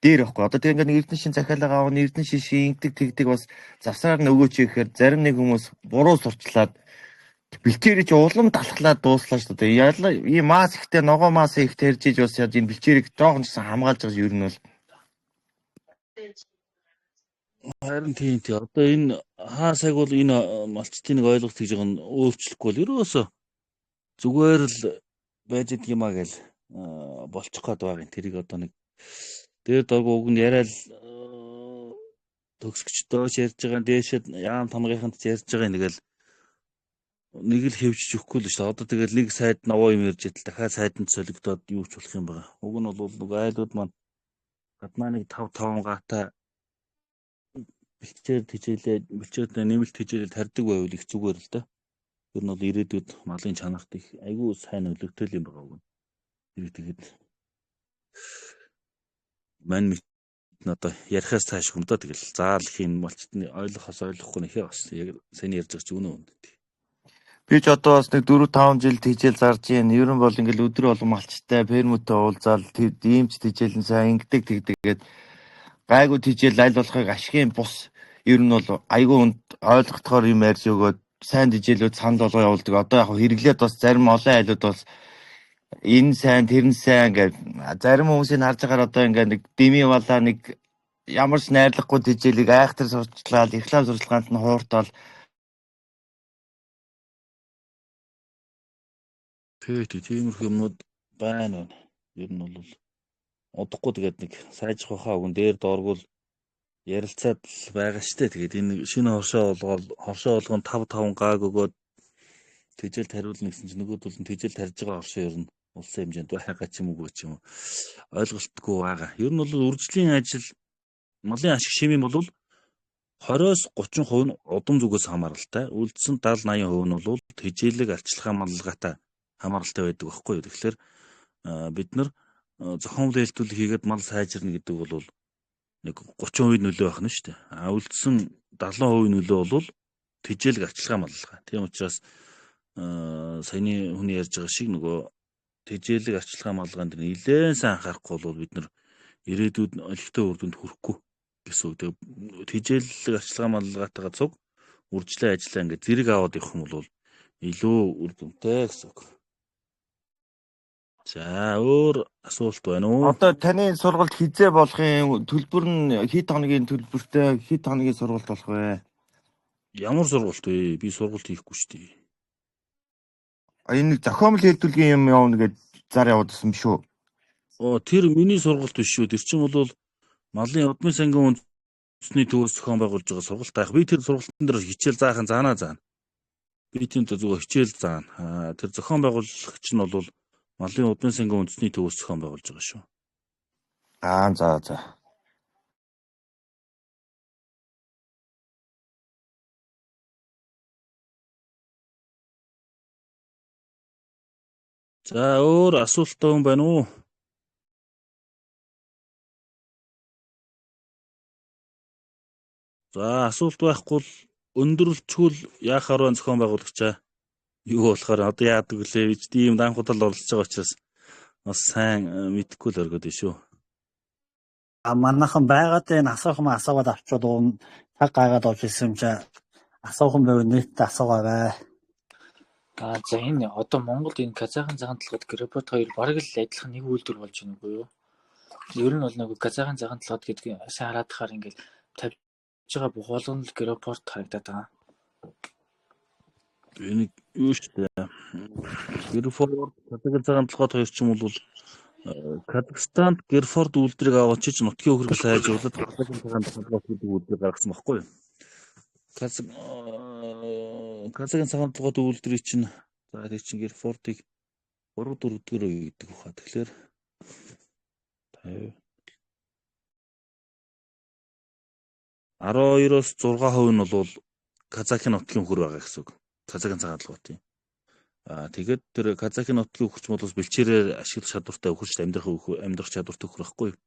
дээр байхгүй. Одоо тэгээ ингээд нэг эрдэн шин захиалга авах, эрдэн шиш ингэдэг тэгдэг бас завсраар нь өгөөч гэхээр зарим нэг хүмүүс буруу сурчлаад бэлчээрийг чи улам талхлаад дууслаа шүү дээ. Ялла ийм мас ихтэй ногоо мас их тарж иж бас яаж энэ бэлчээрийг жоохон ч гэсэн хамгаалж байгаа юм ер нь бол. Харин тийм тий. Одоо энэ хаа сайг бол энэ малчтын нэг ойлголт гэж байгаа нь өөрчлөхгүй бол ерөөсөө зүгээр л байж идэг юм а гэж болчих гээд байгаа юм. Тэрийг одоо нэг дээр доргу уг нь яриа л төгсгчдөө ч ярьж байгаа, дээшээ яам тамгийнханд ч ярьж байгаа нэг л нэг л хэвжиж өгөхгүй л шүү дээ. Одоо тэгэл нэг сайд новоо юм ярьж идэл дахиад сайданд солигдоод юу ч болох юм байгаа. Уг нь бол нэг айлууд маань гаднаа нэг 5 5 гаатай бэлчээр хичээлээ бэлчээртэй нэмэлт хичээлээ тарьдаг байвал их зүгээр л дээ. Тэр нь бол ирээдүйд малын чанарт их айгүй сайн нөлөөтэй юм байгаа уг нь. Тэр тэгэд мань мэт нь одоо ярихаас цааш юм даа тэгэл заал хийн малчтны ойлгохоос ойлгохгүй нэхээ бас яг сайн ярьж байгаа ч үнэ үнэ. Би ч одоо бас нэг 4 5 жил тижэл зарж ийн. Ер нь бол ингээл өдөр болгон малчтай фермүүдтэй уулзаал ийм ч тижээлэн сайн ингэдэг тэгдэгээд гайгүй тижээл аль болохыг ашигын бус ер нь бол айгүй үнд ойлгохтохоор юм ярьж өгөөд сайн тижээлүүд санал болгоо явуулдаг. Одоо яг хэрэглээд бас зарим олон айлууд бас энэ сайн тэр нь сайн ингээд зарим хүмүүсийг харж байгаагаар одоо ингээд нэг дими балаа нэг ямар ч найрлахгүй тижээлийг айхтар сурчлаад реклам сурчлагаанд нь хууртаал. Тий, тиймэрхүү юмнууд байна. Ер нь бол удахгүй тэгээд нэг сайжрах байхаа үгэн дээр дооргуул ярилцаад л байгаа штэ. Тэгээд энэ шинэ хоршоо болгоод хоршоо болгон 5 5 гааг өгөөд тэжээл тариулна гэсэн чинь нөгөөдөл нь тэжээл тарьж байгаа хоршоо ер нь улсын хэмжээнд байгаа ч юм уу ч юм уу ойлголтгүй байгаа. Ер нь бол үржлийн ажил малын ашиг шимийн бол 20-оос 30% нь удам зүгээс хамааралтай. Үлдсэн 70 80% нь бол тэжээлэг арчилгаа маллагаатай хамааралтай байдаг байхгүй юу. Тэгэхээр бид нар зохиомл хэлтүүлэг хийгээд мал сайжирна гэдэг бол нэг 30% нөлөө байх нь шүү дээ. А үлдсэн 70% нөлөө бол тэжээлэг арчилгаа маллага. Тийм учраас саяны хүний ярьж байгаа шиг нөгөө тэжээлэг арчилгаа маллагаан дээр нэлээд сайн анхаарахгүй бол бид нар ирээдүйд олигтой үр дүнд хүрэхгүй гэсэн үг. Тэгээ тэжээлэг арчилгаа маллагаатайгаа цуг үржлээ ажиллаа ингээд зэрэг аваад явах юм бол илүү үр дүнтэй гэсэн үг. За өөр асуулт байна уу? Одоо таны сургалт хизээ болох юм? Төлбөр нь хэд хоногийн төлбөртэй хэд хоногийн сургалт болох вэ? Ямар сургалт вэ? Би сургалт хийхгүй шүү дээ. Энэ нэг зохиомл хэлтүүлгийн юм явна гэж зар явуулсан биш үү? Оо тэр миний сургалт биш шүү. Тэр чинь бол малын удмын сангийн үндэсний төвөөс зохион байгуулж байгаа сургалт байх. Би тэр сургалтын дээр хичээл заахын заанаа заана. Би тийм зүгээр хичээл заана. Тэр зохион байгуулагч нь бол малын удмын сангийн үндэсний төвөөс зохион байгуулж байгаа шүү. Аа за за. За өөр асуулттай хүн байна уу? За асуулт байхгүй бол өндөрлөчгөл яахаар байна зохион байгуулагчаа. Юу болохоор одоо яадаг вүлээ гэж тийм данхудал оролцож байгаа учраас бас сайн мэдэхгүй л өргөд шүү. А манайхан байгаад энэ асуух юм асуугаад авчвал уун цаг гайгаад орж ирсэн юм чи асуух юм байвал нийтдээ асуугаарай. Аа за энэ одоо Монголд энэ Казахын цагаан толгойд Гребот хоёр бараг л адилхан нэг үйлдвэр болж байна үгүй юу? Ер нь бол нөгөө Казахын цагаан толгойд гэдэг сайн хараад тахаар ингээл тавьж байгаа бүх болгоно л Гребот харагдаад байгаа. Энэ юу шүү дээ. Герфорд Казахын цагаан толгойд хоёр ч юм бол Казахстанд Герфорд үйлдвэрийг аваад ч нутгийн өхөргөл сайжруулад Казахын цагаан толгойд гэдэг үйлдвэр гаргасан байхгүй юу? Казахын цагаан толгойд үйлдвэрийг чинь За тэр чинь Герфордыг 3 4-р үе гэдэг баха. Тэгэхээр 50 12-оос 6% нь бол Казахын нутгийн үхэр байгаа гэсэн үг. Казахын цагаан толгойн. Тэгээд тэр Казахын нутгийн үхэрч бол бас бэлчээрээр ашиглах чадвартай үхэрч амьдрах чадвартай үхэр байхгүй юу?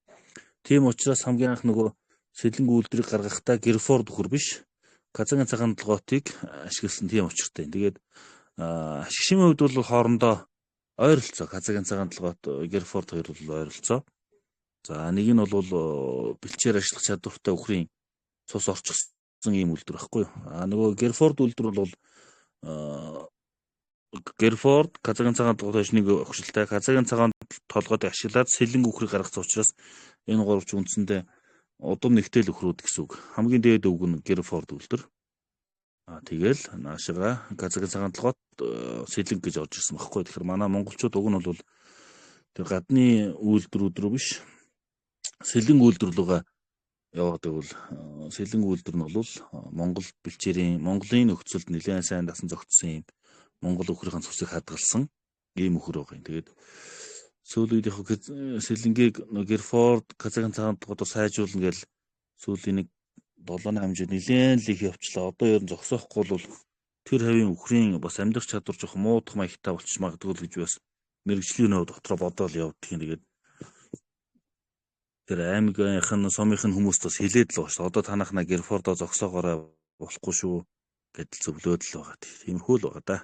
Тийм учраас хамгийн анх нөгөө сэлэнг үйлдвэрийг гаргахдаа Герфорд үхэр биш, Казахын цагаан толгойтыг ашигласан тийм учиртай. Тэгээд ашиг шимийн хувьд бол хоорондоо ойролцоо Казахын цагаан толгойт Герфорд хоёр бол ойролцоо. За нэг нь бол бэлчээр ашиглах чадвартай үхрийн цус орчихсон ийм үйлдвэр байхгүй юу? Нөгөө Герфорд үйлдвэр бол Герфорд Казахын цагаан толгойд нэг огшилтай Казахын цагаан толгойд ашиглаад сэлэнг үхрийг гаргасан учраас энэ гурав ч үндсэндээ удам нэгтэл үхрүүд гэсэн үг. Хамгийн дээд үг нь Герфорд үйлдвэр. Тэгэл наашигаа Казахын цагаан толгойд сэлэнг гэж орж ирсэн байхгүй. Тэгэхээр манай монголчууд уг нь бол тэр гадны үйлдвэрүүд рүү биш, сэлэнг үйлдвэр рүүгээ яваад байвал сэлэнг үйлдвэр нь бол Монгол бэлчээрийн Монголын нөхцөлд нэлээд сайн дасан зохицсон юм Монгол үхрийн цусыг хадгалсан ийм үхэр байгаа юм. Тэгээд сүүлийн үед яг сэлэнгийг Герфорд Казахын цагаан толгойд сайжруулна гэж сүүлийн нэг 7-8 жил нэлээд л их явчлаа. Одоо ер нь зогсоохгүй бол тэр хавийн үхрийн бас амьдрах чадвар жоох муудах маягтай болчих магадгүй л гэж бас мэрэгжлийн нөө дотроо бодоол явдаг юм. Тэгээд тэр аймгийнх нь сумынх нь хүмүүст бас хэлээд л байгаа шүү. Одоо танахна Герфордо зогсоогоорой болохгүй шүү гэдэл зөвлөөд л байгаа. Тиймэрхүү л байгаа да.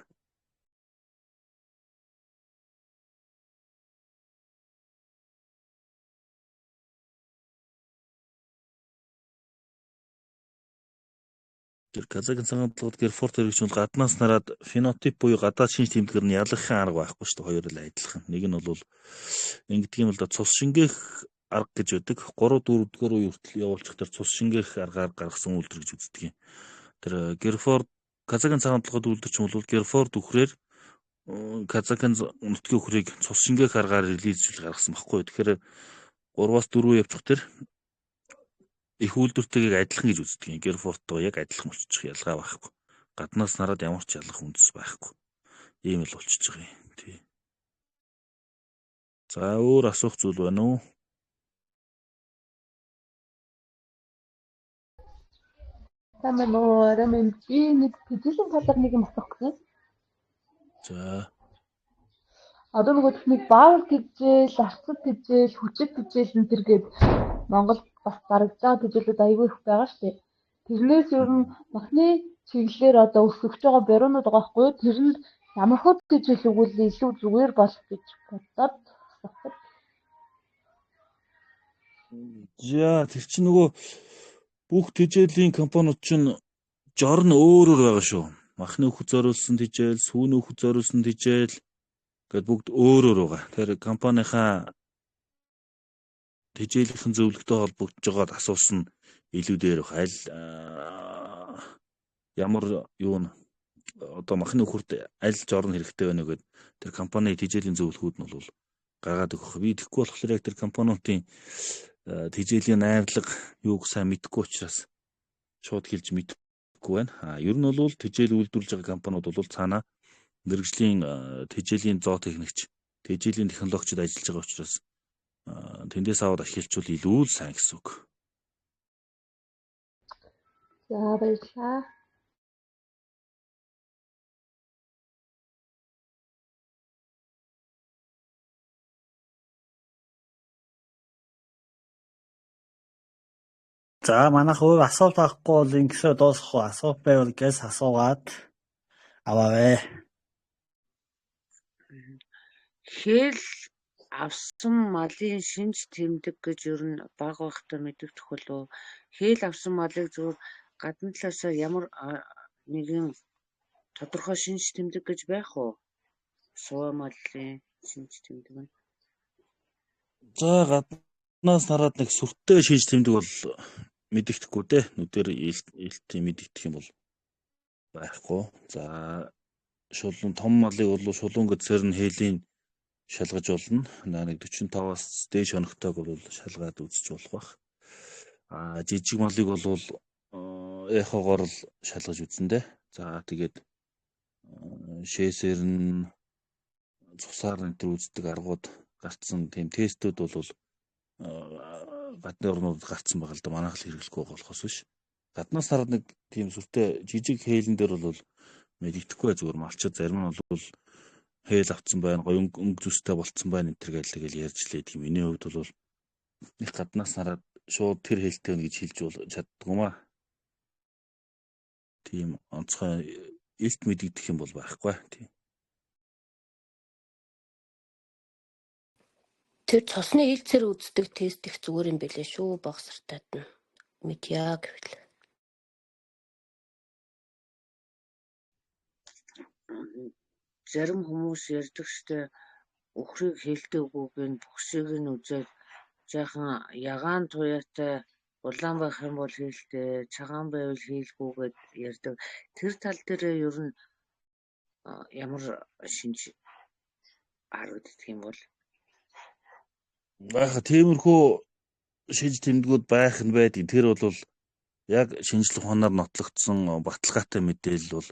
Тэр Казахын цагаан толгойд Герфорд хэрэг чинь гаднаас нараад фенотип буюу гадаад шинж тэмдгээр нь ялгахын арга байхгүй шүү дээ. Хоёр л адилхан. Нэг нь бол ингэдэг юм л да, цус шингээх арга гэж байдаг. 3 4-р үе хүртэл явуулчих тэр цус шингээх аргаар гаргасан үйлдвэр гэж үздэг юм. Тэр Герфорд Казахын цагаан толгойд үйлдвэр чинь бол Герфорд үхрээр Казахын нутгийн үхрийг цус шингээх аргаар релизжүүл гаргасан байхгүй. Тэгэхээр 3-аас 4 явчих тэр их үйлдвэртэйг адилхан гэж үздэг юм. Герфордтойгоо яг адилхан болчих ялгаа байхгүй. Гаднаас нараад ямар ч ялгах үндэс байхгүй. Ийм л болчихж байгаа юм. Тий. За өөр асуух зүйл байна уу? Сайн байна уу? Орой минь би нэг тэжээлийн талаар нэг юм асуух гэсэн. За. Одоо нөгөө нэг баавар тэжээл, арцад тэжээл, хүчит тэжээл энэ төр гээд Монгол бас дарагдж байгаа тэжээлүүд аягүй их байгаа шүү дээ. Тэрнээс ер нь махны чиглэлээр одоо өсөж байгаа бариунууд байгаа байхгүй юу? Тэрэнд ямар хөө тэжээл өгвөл илүү зүгээр болох гэж бодоод асуух. За тэр чинь нөгөө бүх тэжээлийн компаниуд чинь жор нь өөр өөр байгаа шүү. Махны үхэж зориулсан тэжээл, сүүний үхэж зориулсан тэжээл гэд бүгд өөр өөр байгаа. Тэр компанийнхаа тэжээлийнхэн зөвлөгтэй холбогдож байгаад асуусан илүү дээр байх. Аль ямар юу н одоо махны үхэрт аль жор нь хэрэгтэй байна вэ гэд тэр компани тэжээлийн зөвлөгөөд нь бол гаргаад өгөх. Би тэгэхгүй болохоор яг тэр компаниудын тэжээлийн найрлага юуг сайн мэдэхгүй учраас шууд хэлж мэдэхгүй байна. Ер нь бол тэжээл үйлдвэрлэж байгаа компаниуд бол цаанаа мэрэгжлийн тэжээлийн зоотехникч, тэжээлийн технологичид ажиллаж байгаа учраас тэндээс аваад ашиглажвал илүү л сайн гэсэн үг. За баярлалаа. За манайх өөр асуулт авахгүй бол ингэсээ дуусгах уу? Асуулт байвал гэс асуугаад аваа. Хэл авсан малын шинж тэмдэг гэж ер нь бага байхдаа мэдэгдэх болов. Хэл авсан малыг зөвхөн гадна талаасаа ямар нэгэн тодорхой шинж тэмдэг гэж байх уу? Суваа малын шинж тэмдэг нь. За гаднаас хараад нэг сүртэй шинж тэмдэг бол мэдэгдэхгүй дээ. Нүдээр илт мэдэгдэх юм бол байхгүй. За шулуун том малыг бол шулуун гэдсээр нь хээлийн шалгаж болно. Нэг 45-аас дээш хоногтойг бол шалгаад үзэж болох байх. Жижиг малыг бол эхогоор л шалгаж үзнэ дээ. За тэгээд Шээсээр нь цусаар энэ төр үздэг аргууд гарцсан тийм тестүүд бол гадны орнууд гарцсан байгаа л да, манайх л хэрэглэхгүй байгаа болохоос биш. Гаднаас хараад нэг тийм сүртэй жижиг хээлэн дээр бол мэддэхгүй, зүгээр малчид зарим нь бол хээл авцсан байна, гоё өнгө зүстэй болцсон байна энэ төр гэл тэгэл ярьж лээ. Тийм миний хувьд бол нэг гаднаас хараад шууд тэр хэлтэй байна гэж хэлж бол чаддгүй маа. Тийм онцгой илт мэдэгдэх юм бол байхгүй. Тийм. Тэр цусны илцээр үздэг тест их зүгээр юм бэлээ шүү. Бага сартад нь мэдье гэвэл. Зарим хүмүүс ярьдаг штэ, үхрийг хилдэггүйг нь бөхсийг нь үзээд жаахан ягаан туяатай улаан байх юм бол хийлтэй, цагаан байвал хийлгүй гэд ярьдаг. Тэр тал дээрээ ер нь ямар шинж харагддаг юм бол? Яг тиймэрхүү шинж тэмдгүүд байх нь байдаг. Тэр бол яг шинжлэх ухаанаар нотлогдсон баталгаатай мэдээлэл бол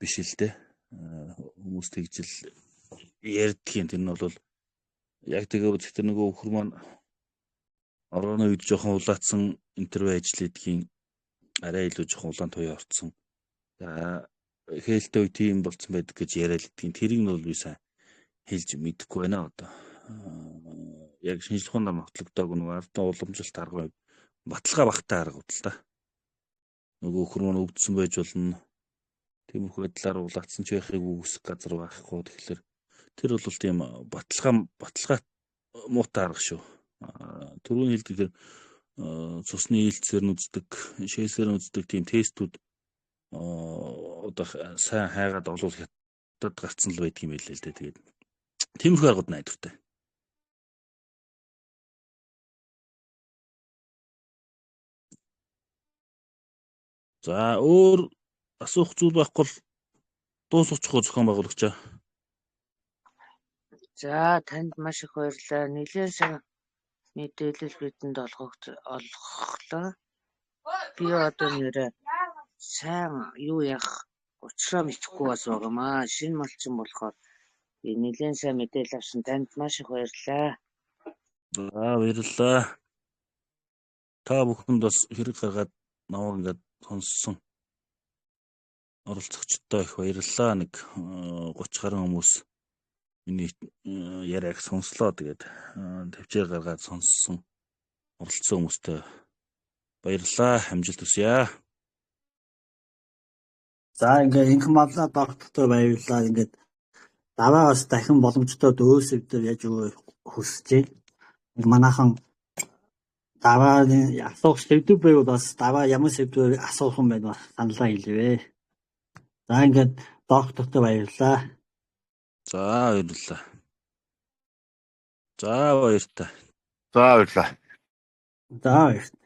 биш л дээ. Хүмүүс тэгжил ярьдгийн. Тэр нь бол яг тэгээ үзэх тэр нөгөө өхөр маань орооны үед жоохон улаацсан интервью ажил эдгийн арай илүү жоохон улаан туяа орцсон. За хээлтэй үе тийм болцсон байдаг гэж яриад идгийн. Тэрийг нь бол би сайн хэлж мэдэхгүй байна одоо. Яг шинжлэх ухаанаар нотлогдоог нөгөө ардын уламжлалт арга баталгаа багтай аргууд л та. Нөгөө өхөр маань өвдсөн байж болно. Тиймэрхүү байдлаар улаацсан ч байхыг үгүйсэх газар байхгүй. Тэгэхээр тэр бол тийм баталгаа муутай арга шүү. Түрүүний хэлдэг тэр цусны ээлцээр нь үздэг, шээсээр нь үздэг тийм тестүүд одоо сайн хайгаад олвол хятад гарцсан л байдаг юм байлээ л дээ. Тэгээд тиймэрхүү аргууд найдвартай. За өөр асуух зүйл байхгүй бол дуусгачих уу зохион байгуулагчаа. За танд маш их баярлалаа. Нэлээд сайн мэдээлэл бидэнд олгохлоо. Би одоо нэрээ сайн юу яах учраа мэдэхгүй бас байгаамаа. Шинэ малчин болохоор би нэлээд сайн мэдээлэл авсан. Танд маш их баярлалаа. За баярлалаа. Та бүхэнд бас хэрэг гаргаад намайг ингээд сонссон оролцогчдод их баярлалаа. Нэг 30 гаруй хүмүүс миний яриаг сонслоо. Тэгээд төвчээр гаргаад сонссон оролцсон хүмүүстээ баярлалаа. Амжилт хүсье. За ингээ инх маллаа доктортой баярлалаа. Ингээд дараа бас дахин боломжтой дөөсөв дээр яаж өгөх хүсэж байна. Манайхан дараа асуух сэдв байвал бас дараа ямар сэдвээр асуух юм бэ бас саналаа хэлвэ. За ингээд доктортой баярлалаа. За баярлалаа. За баяртай. За баярлалаа. За баяртай.